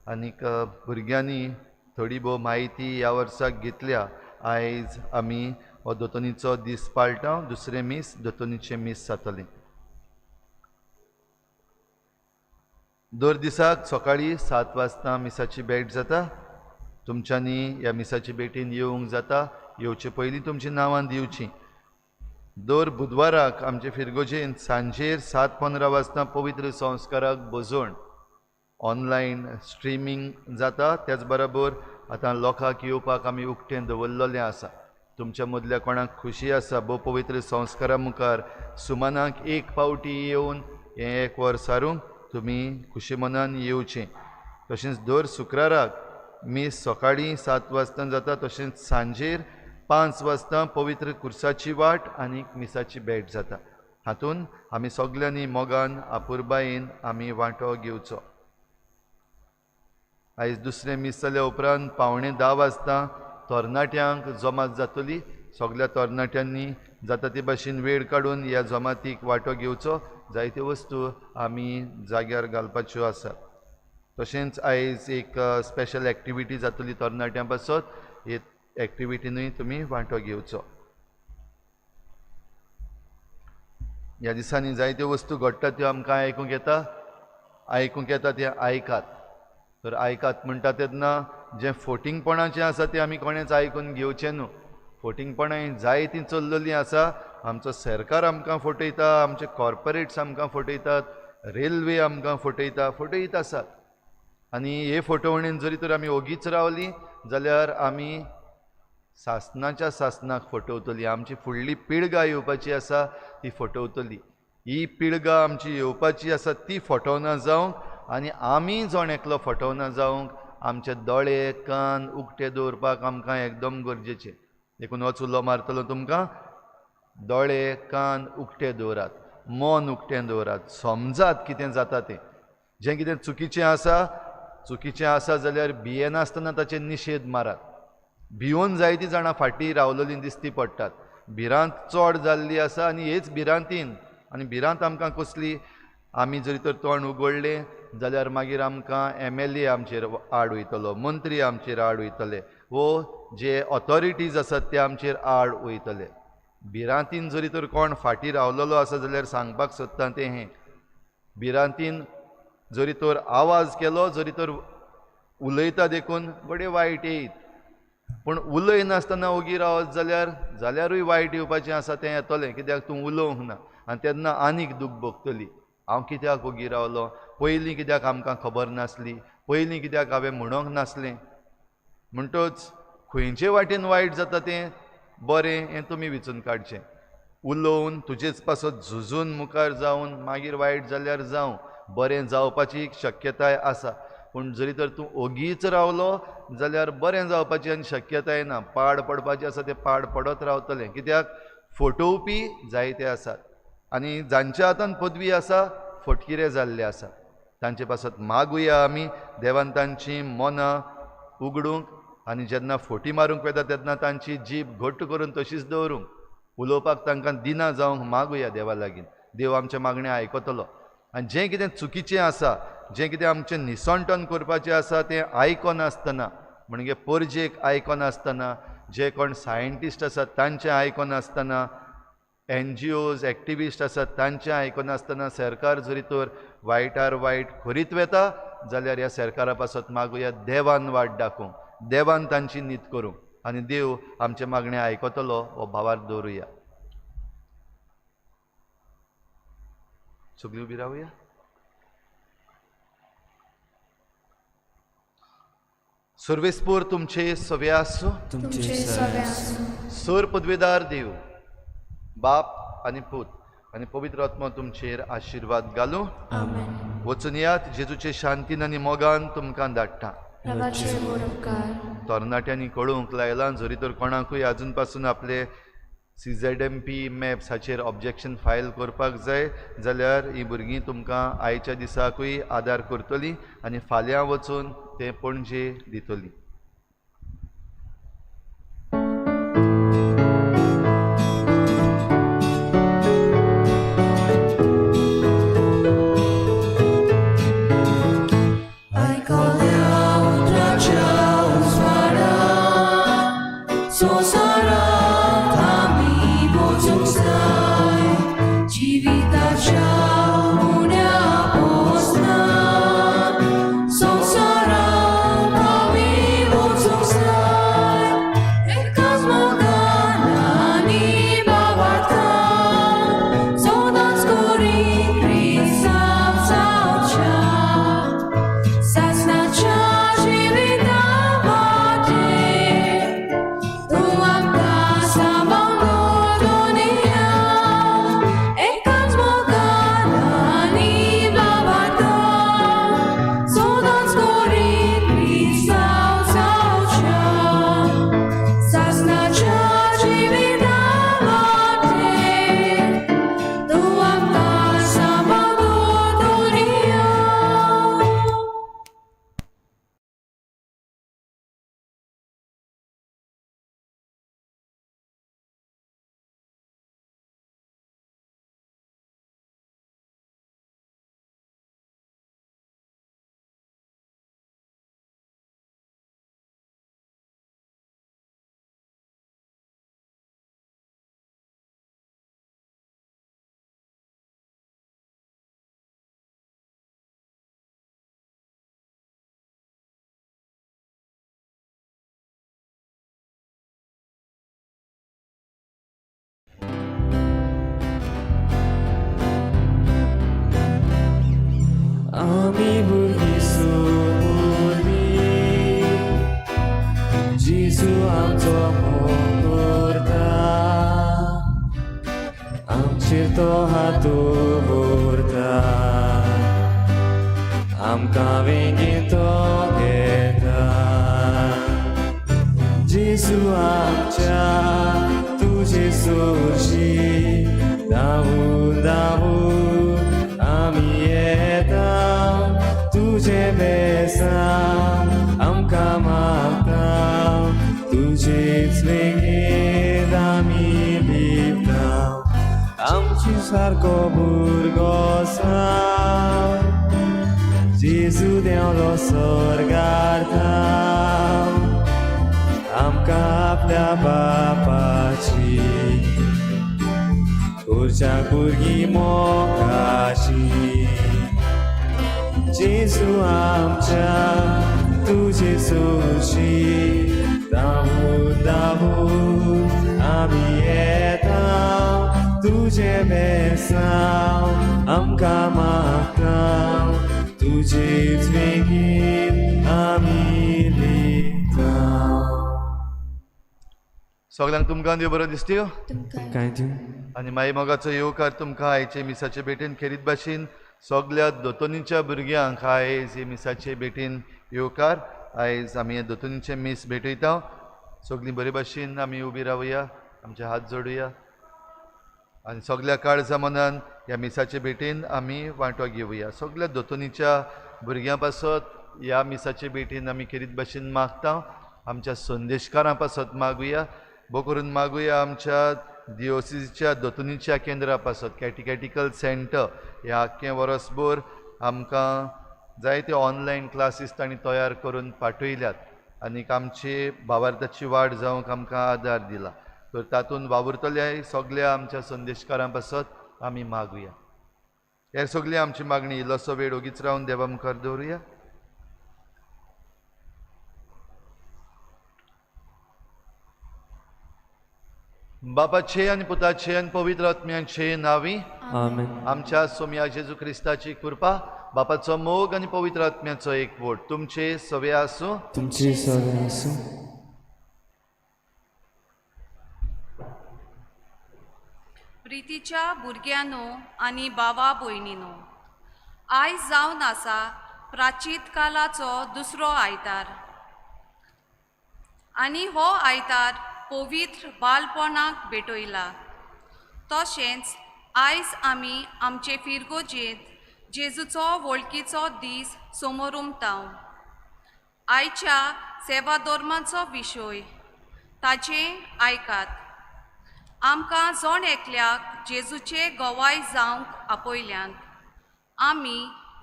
आनीक भुरग्यांनी थोडी भोव म्हायती ह्या वर्साक घेतल्या. आयज आमी हो दोतोनीचो दीस पाळटा. दुसरें मीस दोतोनीचें मीस जातलें. दर दिसाक सकाळीं 7 वाजता मिसाची भेट जाता. तुमच्यांनी ह्या मिसाची भेटीन येवंक जाता. येवचे पयलीं तुमचीं नांवां दिवचीं. दर बुधवाराक आमचे फिरगोजेन सांजेर 7:15 वाजता पवित्र संस्काराक बजवण ऑनलायन स्ट्रिमींग जाता. त्याच बरोबर आतां लोकांक येवपाक आमी उक्तें दवरलेलें आसा. तुमच्या मदल्या कोणाक खुशी आसा भोव पवित्र संस्कारा मुखार सुमानाक एक पावटी येवन हें एक वर सारूंक तुमी खुशी मनान येवचें. तशेंच दर शुक्राराक मीस सकाळीं 7 वाजता जाता. तशेंच सांजेर 5 वाजता पवित्र कुर्साची वाट आनी मिसाची भेट जाता. हातून आमी सगल्यांनी मोगान आपुरबायेन आमी वांटो घेवचो. आयज दुसरें मीस जाल्या उपरांत 9:45 वाजता तरणाट्यांक जमात जातली. सगल्या तरणाट्यांनी जाता ते भाशेन वेळ काडून ह्या जमातीक वांटो घेवचो. जायत्यो वस्तू आमी जाग्यार घालपाच्यो आसात. तशेंच आयज एक स्पेशल एक्टिविटी जातली तरणाट्यां पासत. हे एक्टिविटीनूय तुमी वांटो घेवचो. ह्या दिसांनी जायत्यो वस्तू घडटा त्यो आमकां आयकूंक येता. आयकूंक येता तें आयकात. तर आयकात म्हणटा तेन्ना जें फोटिंगपणाचें आसा तें आमी कोणेंच आयकून घेवचें न्हू. फोटिंगपणां जायतीं चल्लेलीं आसा. आमचो सरकार आमकां फटयता, आमचे कॉर्पोरेट्स आमकां फटयतात, रेल्वे आमकां फटयता, फटयत आसात. आनी हे फटवणेन जरी तर आमी ओगीच रावलीं जाल्यार आमी सासनाच्या सासनाक फटवतली. आमची फुडली पिळगा येवपाची आसा ती फटवतली. ही पिळगा आमची येवपाची आसा ती फटवना जावंक आनी आमी जण एकलो फटवना जावंक आमचे दोळे कान उक्ते दवरपाक आमकां एकदम गरजेचें. देखून हो चुलो मारतलो तुमकां. दोळे कान उक्ते दवरात, मन उक्तें दवरात, समजात कितें जाता तें. जें कितें चुकीचें आसा, चुकीचें आसा जाल्यार भियेनासतना ताचेर निशेध मारात. भियोन जायतीं जाणां फाटीं रावलेलीं दिसती पडटात. भिरांत चड जाल्ली आसा आनी हेच भिरांतीन, आनी भिरांत आमकां कसली, आमी जरी तर तोंड उगडलें जाल्यार मागीर आमकां MLA आमचेर आड वयतलो, मंत्री आमचेर आड वयतले, वो जे ऑथॉरिटीज आसात ते आमचेर आड वयतले. भिरांतीन जरी तर कोण फाटीं रावलेलो आसा जाल्यार सांगपाक सोदता तें हें, भिरांतीन जरी तर आवाज केलो, जरी तर उलयता देखून घडये वायट येयत, पूण उलयनासतना ओगी रावत जाल्यार जाल्यारूय वायट येवपाचें आसा तें येतलें. कित्याक तूं उलोवंक ना आनी तेन्ना आनीक दूख भोगतली. हांव कित्याक ओगी रावलो, पयलीं कित्याक आमकां खबर नासली, पयलीं कित्याक हांवें म्हणूंक नासलें. म्हणटच खंयचे वाटेन वायट जाता तें बरें हें तुमी विचून काडचें. उलोवन तुजेच पासत झुजून मुखार जावन मागीर वायट जाल्यार जावं, बरें जावपाची शक्यताय आसा. पूण जरी तर तूं ओगीच रावलो जाल्यार बरें जावपाची आनी शक्यताय ना. पाड पडपाचें आसा तें पाड पडत रावतलें. कित्याक फटोवपी जायते आसात आनी जांच्या हातान पदवी आसा फटकिरे जाल्ले आसा. तांचे पासत मागुया आमी देवान तांची मनां उगडूंक आनी जेन्ना फोटी मारूंक वता तेन्ना तांची जीब घट्ट करून तशीच दवरूंक, उलोवपाक तांकां दिना जावंक मागुया देवा लागीं. देव आमचें मागणें आयकतलो. आनी जें कितें चुकीचें आसा, जें कितें आमचें निसणटण करपाचें आसा तें आयकनासतना, म्हणजे परजेक आयकनासतना, जे कोण सायंटिस्ट आसात तांचें आयकनासतना NGOs activist आसात तांचें आयकनासतना सरकार जरी तर वायटार वायट करीत वेता जाल्यार ह्या सरकारा पासत मागुया देवान वाट दाखोवंक, देवान तांची नीत करूंक आनी देव आमचें मागणें आयकतलो हो भावार्थ दवरुया. सगळीं उबी रावया. सर्वेस्पोर तुमचे सवे आसूं.
तुमचे सवे आसूं.
सर पदवेदार देव बाप आनी पूत आनी पवित्र आत्मा तुमचेर आशिर्वाद घालूं.
आमेन.
वचून यात जेजूचे शांतीन आनी मोगान तुमकां धाडटा. तरणाट्यांनी कळोवंक लायलां जरी तर कोणाकूय आजून पासून आपले CZMP maps हाचेर ऑब्जेक्शन फायल करपाक जाय जाल्यार ही भुरगीं तुमकां आयच्या दिसाकूय आदार करतलीं आनी फाल्यां वचून तें पणजे दितलीं.
आमी भुरगीं सुपुरवी जेजू आमचो मोग करता, आमचेर तो हात दवरता, आमकां वेंगेंत तो घेता. जेजू आमच्या तुजे सोरशी धांवून धांवून आमी येता, तुजें बेसांव आमकां मागता, तुजेच वेंगेंत आमी लिपता. आमचे सारको भुरगो साव जेजू देंवलो स्वर्गार थाव, आमकां आपल्या बापाची उरच्या भुरगीं मोगाची. जेजू आमच्या तुजे सोरशी धांवून धांवून आमी येता, तुजें बेसांव आमकां मागता, तुजेच वेंगेंत आमी लिपता.
सगळ्यांक तुमकां देव बरो दिसत्यो
कांय दिवं.
आनी माई मोगाचो येवकार तुमकां आयचे मिसाचे भेटेन खेरीत भाशेन सगळ्या दोतोनीच्या भुरग्यांक आयज हे मिसाचे भेटेन येवकार. आयज आमी दोतोनीचें मीस भेटयता. सगळीं बरे भाशेन आमी उबी रावया, आमचे हात जोडुया आनी सगळ्या काळजा मनान ह्या मिसाचे भेटेन आमी वांटो घेवया. सगळ्या दोतोनीच्या भुरग्यां पासत ह्या मिसाचे भेटेन आमी खेरीत भाशेन मागता. आमच्या संदेशकारां पासत मागुया, भोव करून मागुया आमच्या दिओसीच्या दोतोनीच्या केंद्रा पासत कॅटिकॅटिकल सेंटर ह्या आख्खें वर्सभर आमकां जायते ऑनलायन क्लासीस तांणी तयार करून पाठयल्यात आनीक आमची भावार्थाची वाड जावंक आमकां आदार दिला. तर तातूंत वावुरतल्या सगल्या आमच्या संदेशकारां पासत आमी मागुया. हे सगळी आमची मागणी इल्लोसो वेळ ओगीच रावन देवा मुखार दवरुया. बापाचे आनी पुताचे आनी पवित्र आत्म्याचे नांवी
आमेन.
आमच्या सोम्या जेजू क्रिस्ताची कृपा, बापाचो मोग आनी पवित्र आत्म्याचो एकवट तुमचे सवे आसूं.
तुमचे सवे आसूं.
प्रितीच्या भुरग्यांनो आनी बाबा भयणीनो, आयज जावन आसा प्राचीत कालाचो दुसरो आयतार आनी हो आयतार पवित्र बालपणाक भेटयला. तशेंच आयज आमी आमचे फिरगोजेंत जेजूचो वळखीचो दीस समोरुमताव. आयच्या सेवा धर्माचो विशय ताचें आयकात. आमकां जण एकल्याक जेजूचे गवाय जावंक आपयल्यान आमी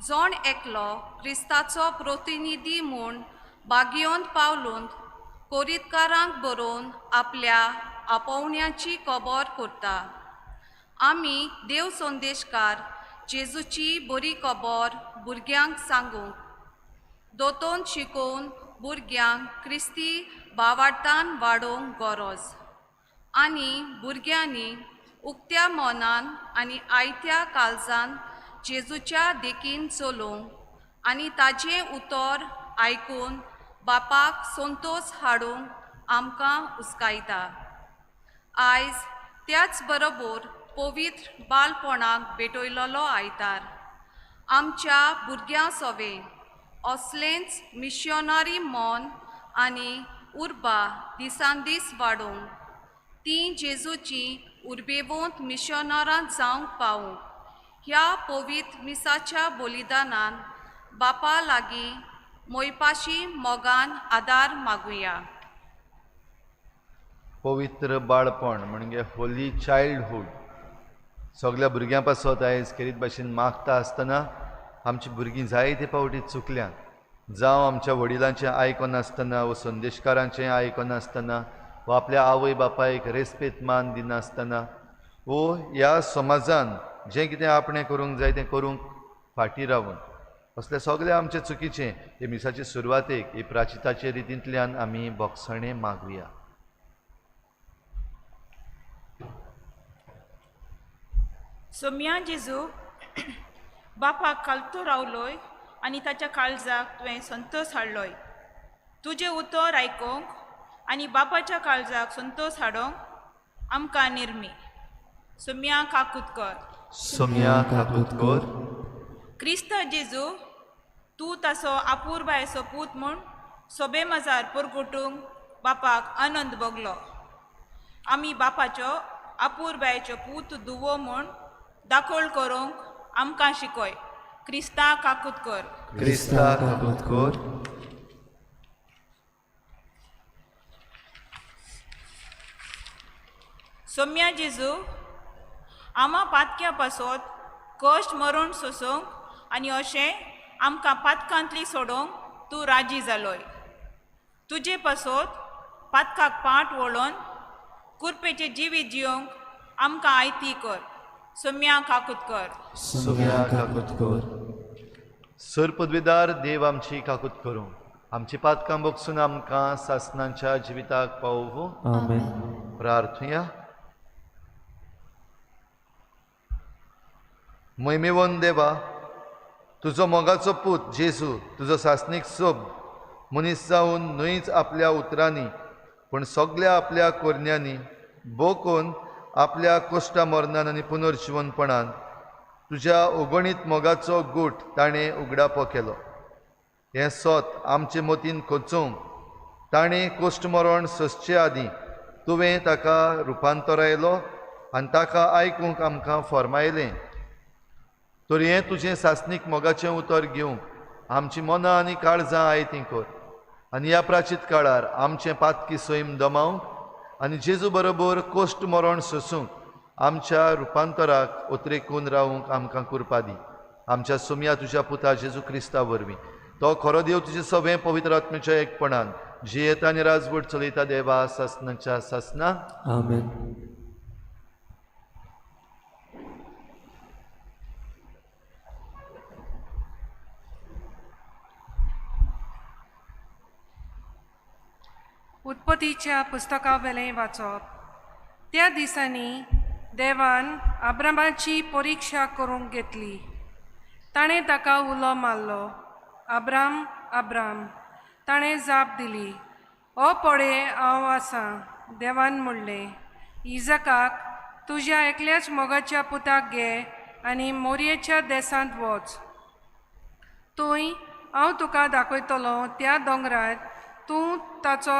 जण एकलो क्रिस्ताचो प्रतिनिधी म्हूण बागियोन पावलून कोरितकारांक बरोवन आपल्या आपोवण्याची खबर करता. आमी देव संदेशकार जेजूची बरी खबर भुरग्यांक सांगूंक दोतोन शिकोवन भुरग्यांक क्रिस्ती भावार्थान वाडोवंक गरज आनी भुरग्यांनी उक्त्या मनान आनी आयत्या काळजान जेजूच्या देखीन चलोवंक आनी ताजें उतर आयकून बापाक संतोश हाडूंक आमकां उस्कायता. आयज त्याच बरोबर पवित्र बालपणाक भेटयलेलो आयतार आमच्या भुरग्यां सोवे असलेंच मिशनरी मन आनी उर्बा दिसान दीस वाडोवंक तीं जेजूची उर्बेवंत मिशनरां जावंक पावूंक ह्या पवित्र मिसाच्या बलिदानान बापा लागीं मोयपाशी मोगान आदार मागुया.
पवित्र बाळपण म्हणजे होली चायल्डहूड सगळ्या भुरग्यां पासत आयज खेरीत भाशेन मागता आसतना आमची भुरगीं जायते फावटी चुकल्यांत. जावं आमच्या वडिलांचें आयकनासतना वा संदेशकारांचें आयकनासतना वा आपल्या आवय बापायक रेस्पेद मान दिनासतना वो ह्या समाजान जें कितें आपणें करूंक जाय तें करूंक फाटीं रावून असले सगळे आमचे चुकीचें हे मिसाचे सुरवातेक हे प्राचिताचे रितींतल्यान आमी बोगसणें मागुया.
सोम्या जेजू बापाक कालतो रावलोय आनी ताच्या काळजाक तुवें संतोश हाडलोय. तुजें उतर आयकूंक आनी बापाच्या काळजाक संतोश हाडूंक आमकां निर्मी. सोम्या काकूत कर.
सोम्या काकूत कर.
क्रिस्त जेजू तूं ताचो आपुरबायेचो पूत म्हूण सोबे मजार परगटूंक बापाक आनंद भोगलो. आमी बापाचो आपुरबायेचो पूत दुवो म्हूण दाखोल करूंक आमकां शिकय. क्रिस्ता काकूत कर.
क्रिस्ता काकूत कर.
सोम्या जेजू आमा पातक्या पासत कश्ट मरण सोसूंक आनी अशें आमकां पातकांतली सोडोवंक तूं राजी जालोय. तुजे पासत पातकाक पाट वळोवन कुरपेचें जिवीत जियोंक आमकां आयती कर. सोम्या काकूत कर.
सोम्या काकूत कर. सर पदवीदार देव आमची काकूत करूं, आमची पातकां बगसून आमकां सासनांच्या जिविताक पावोवं.
आमेन.
प्रार्थुया. मैमेवन देवा, तुजो मोगाचो पूत जेजू तुजो सासणीक सोब मनीस जावन न्हयच आपल्या उतरांनी पूण सगल्या आपल्या कोरण्यांनी बोकोन आपल्या कोश्टा मरणान आनी पुनर्जिवनपणान तुज्या अगणीत मोगाचो गूट ताणें उगडापो केलो. हें सोत आमचे मतीन खोचोवंक ताणें कोश्ट मरण सोंसचे आदीं तुवें ताका रुपांतरायलो आनी ताका आयकूंक आमकां फर्मायलें. तर हें तुजें सासणीक मोगाचें उतर घेवंक आमची मनां आनी काळजां आयतीं कर आनी ह्या प्राचीत काळार आमचें पातकी सैम दमावंक आनी जेजू बरोबर कोश्ट मरण सोसूंक आमच्या रुपांतराक ओतरेकून रावूंक आमकां कृपा दी. आमच्या सोम्या तुज्या पुता जेजू क्रिस्ता वरवीं तो खरो देव तुजें सगळें पवित्र आत्म्याच्या एकपणान जियेता आनी राजवट चलयता देवा सासनाच्या सासना.
आमेन.
उत्पत्तीच्या पुस्तकावेलें वाचप. त्या दिसांनी देवान अब्रामाची परिक्षा करूंक घेतली. ताणें ताका उलो मारलो, अब्राम अब्राम. ताणें जाप दिली, ओ पळे हांव आसां. देवान म्हणलें, इजकाक तुज्या एकल्याच मोगाच्या पुताक घे आनी मोरयेच्या देसांत वच. थंय हांव तुका दाखयतलो त्या दोंगरार तूं ताचो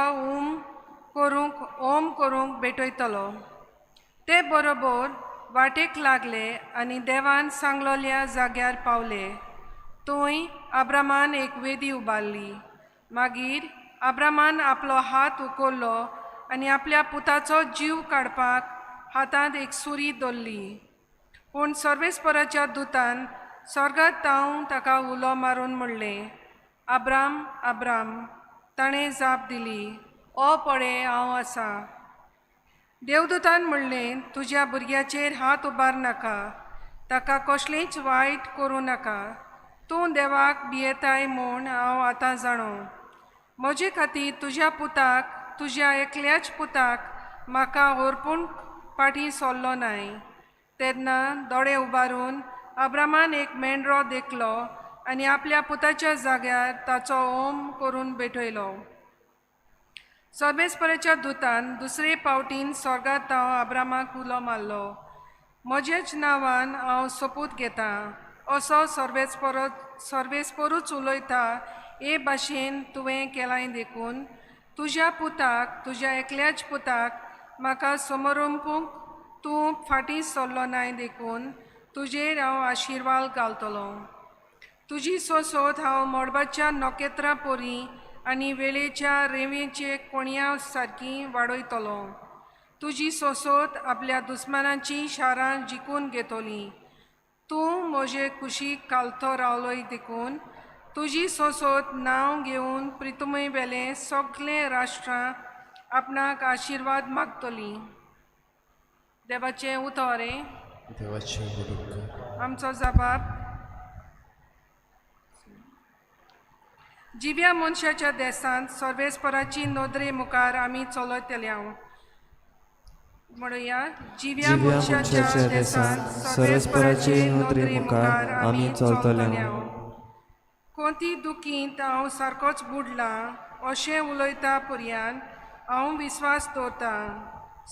ओम करूंक भेटयतलो. ते बरोबर वाटेक लागले आनी देवान सांगलोल्या जाग्यार पावले. थंय अब्रामान एक वेदी उबारली. मागीर अब्रामान आपलो हात उखल्लो आनी आपल्या पुताचो जीव काडपाक हातांत एक सुरी दवरली. पूण सर्वेस्पराच्या दुतान स्वर्गांत तावन ताका उलो मारून म्हणलें, अब्राम अब्राम. ताणें जाप दिली, ओ पळे हांव आसां. देवदूतान म्हणलें, तुज्या भुरग्याचेर हात उबार नाका, ताका कसलेंच वायट करूं नाका. तूं देवाक भियेताय म्हूण हांव आतां जाणो. म्हजे खातीर तुज्या पुताक, तुज्या एकल्याच पुताक म्हाका व्हरपूण फाटीं सरलो नाय. तेन्ना दोळे उबारून अब्रामान एक मेंढरो देखलो आनी आपल्या पुताच्या जाग्यार ताचो ओम करून भेटयलो. सर्वेस्पराच्या दुतान दुसरे पावटीन स्वर्गांत हांव अब्रामाक उलो मारलो, म्हजेच नांवान हांव सोपूत घेतां, असो सर्वेस्परूच उलयता हे भाशेन तुवें केलाय देखून तुज्या पुताक, तुज्या एकल्याच पुताक म्हाका समरंपूंक तूं फाटीं सरलो नाय देखून तुजेर हांव आशिर्वाद घालतलो. तुजी सोसोत हांव मळबाच्या नखेत्रां परी आनी वेळेच्या रेंवेचे कोणया सारकी वाडयतलो. तुजी सोसोत आपल्या दुस्मानाचीं शारां जिखून घेतली. तूं म्हजे कुशीक कालतो रावलोय देखून तुजी सोसोत नांव घेवन प्रितुमय वेले सगळे राष्ट्रां आपणाक आशिर्वाद मागतली. देवाचें उतर हें.
देवाचें
आमचो जबाब. जिव्या मनशाच्या देसांत सर्वेस्पराची नदरे मुखार आमी चलयतले. म्हणुया, जिव्या मनशाच्या देसांत
सर्वेस्पराची नदरे मुखार आमी चलतले.
कोणती दुखींत हांव सारकोच बुडलां अशें उलयता पर्यान हांव विस्वास दवरतां.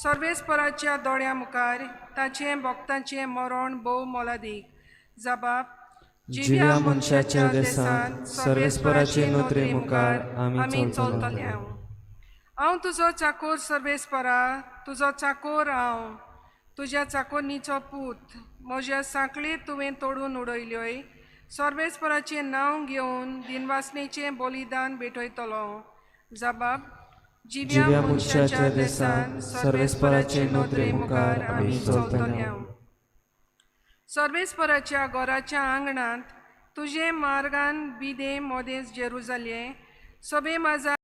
सर्वेस्पराच्या दोळ्यां मुखार ताचें भक्तांचें मरण भोव मोलादीक. जबाब.
जिव्या मनशाच्या देसांत सर्वेस्पराचे नदरे मुखार आमी चलतले.
हांव तुजो चाकोर सर्वेस्परा, तुजो चाकोर हांव, तुज्या चाकोरनीचो पूत. म्हज्या सांखळी तुवें तोडून उडयल्योय. सर्वेस्पराचें नांव घेवन दिनवासनेचें बलिदान भेटयतलो. जबाब.
जिव्या मनशाच्या देसांत सर्वेस्पराचे नदरे मुखार आमी चलतले.
सर्वेस्पराच्या घराच्या आंगणांत तुजे मार्गान बिदे मोदेस जेरुजाले सभे माजा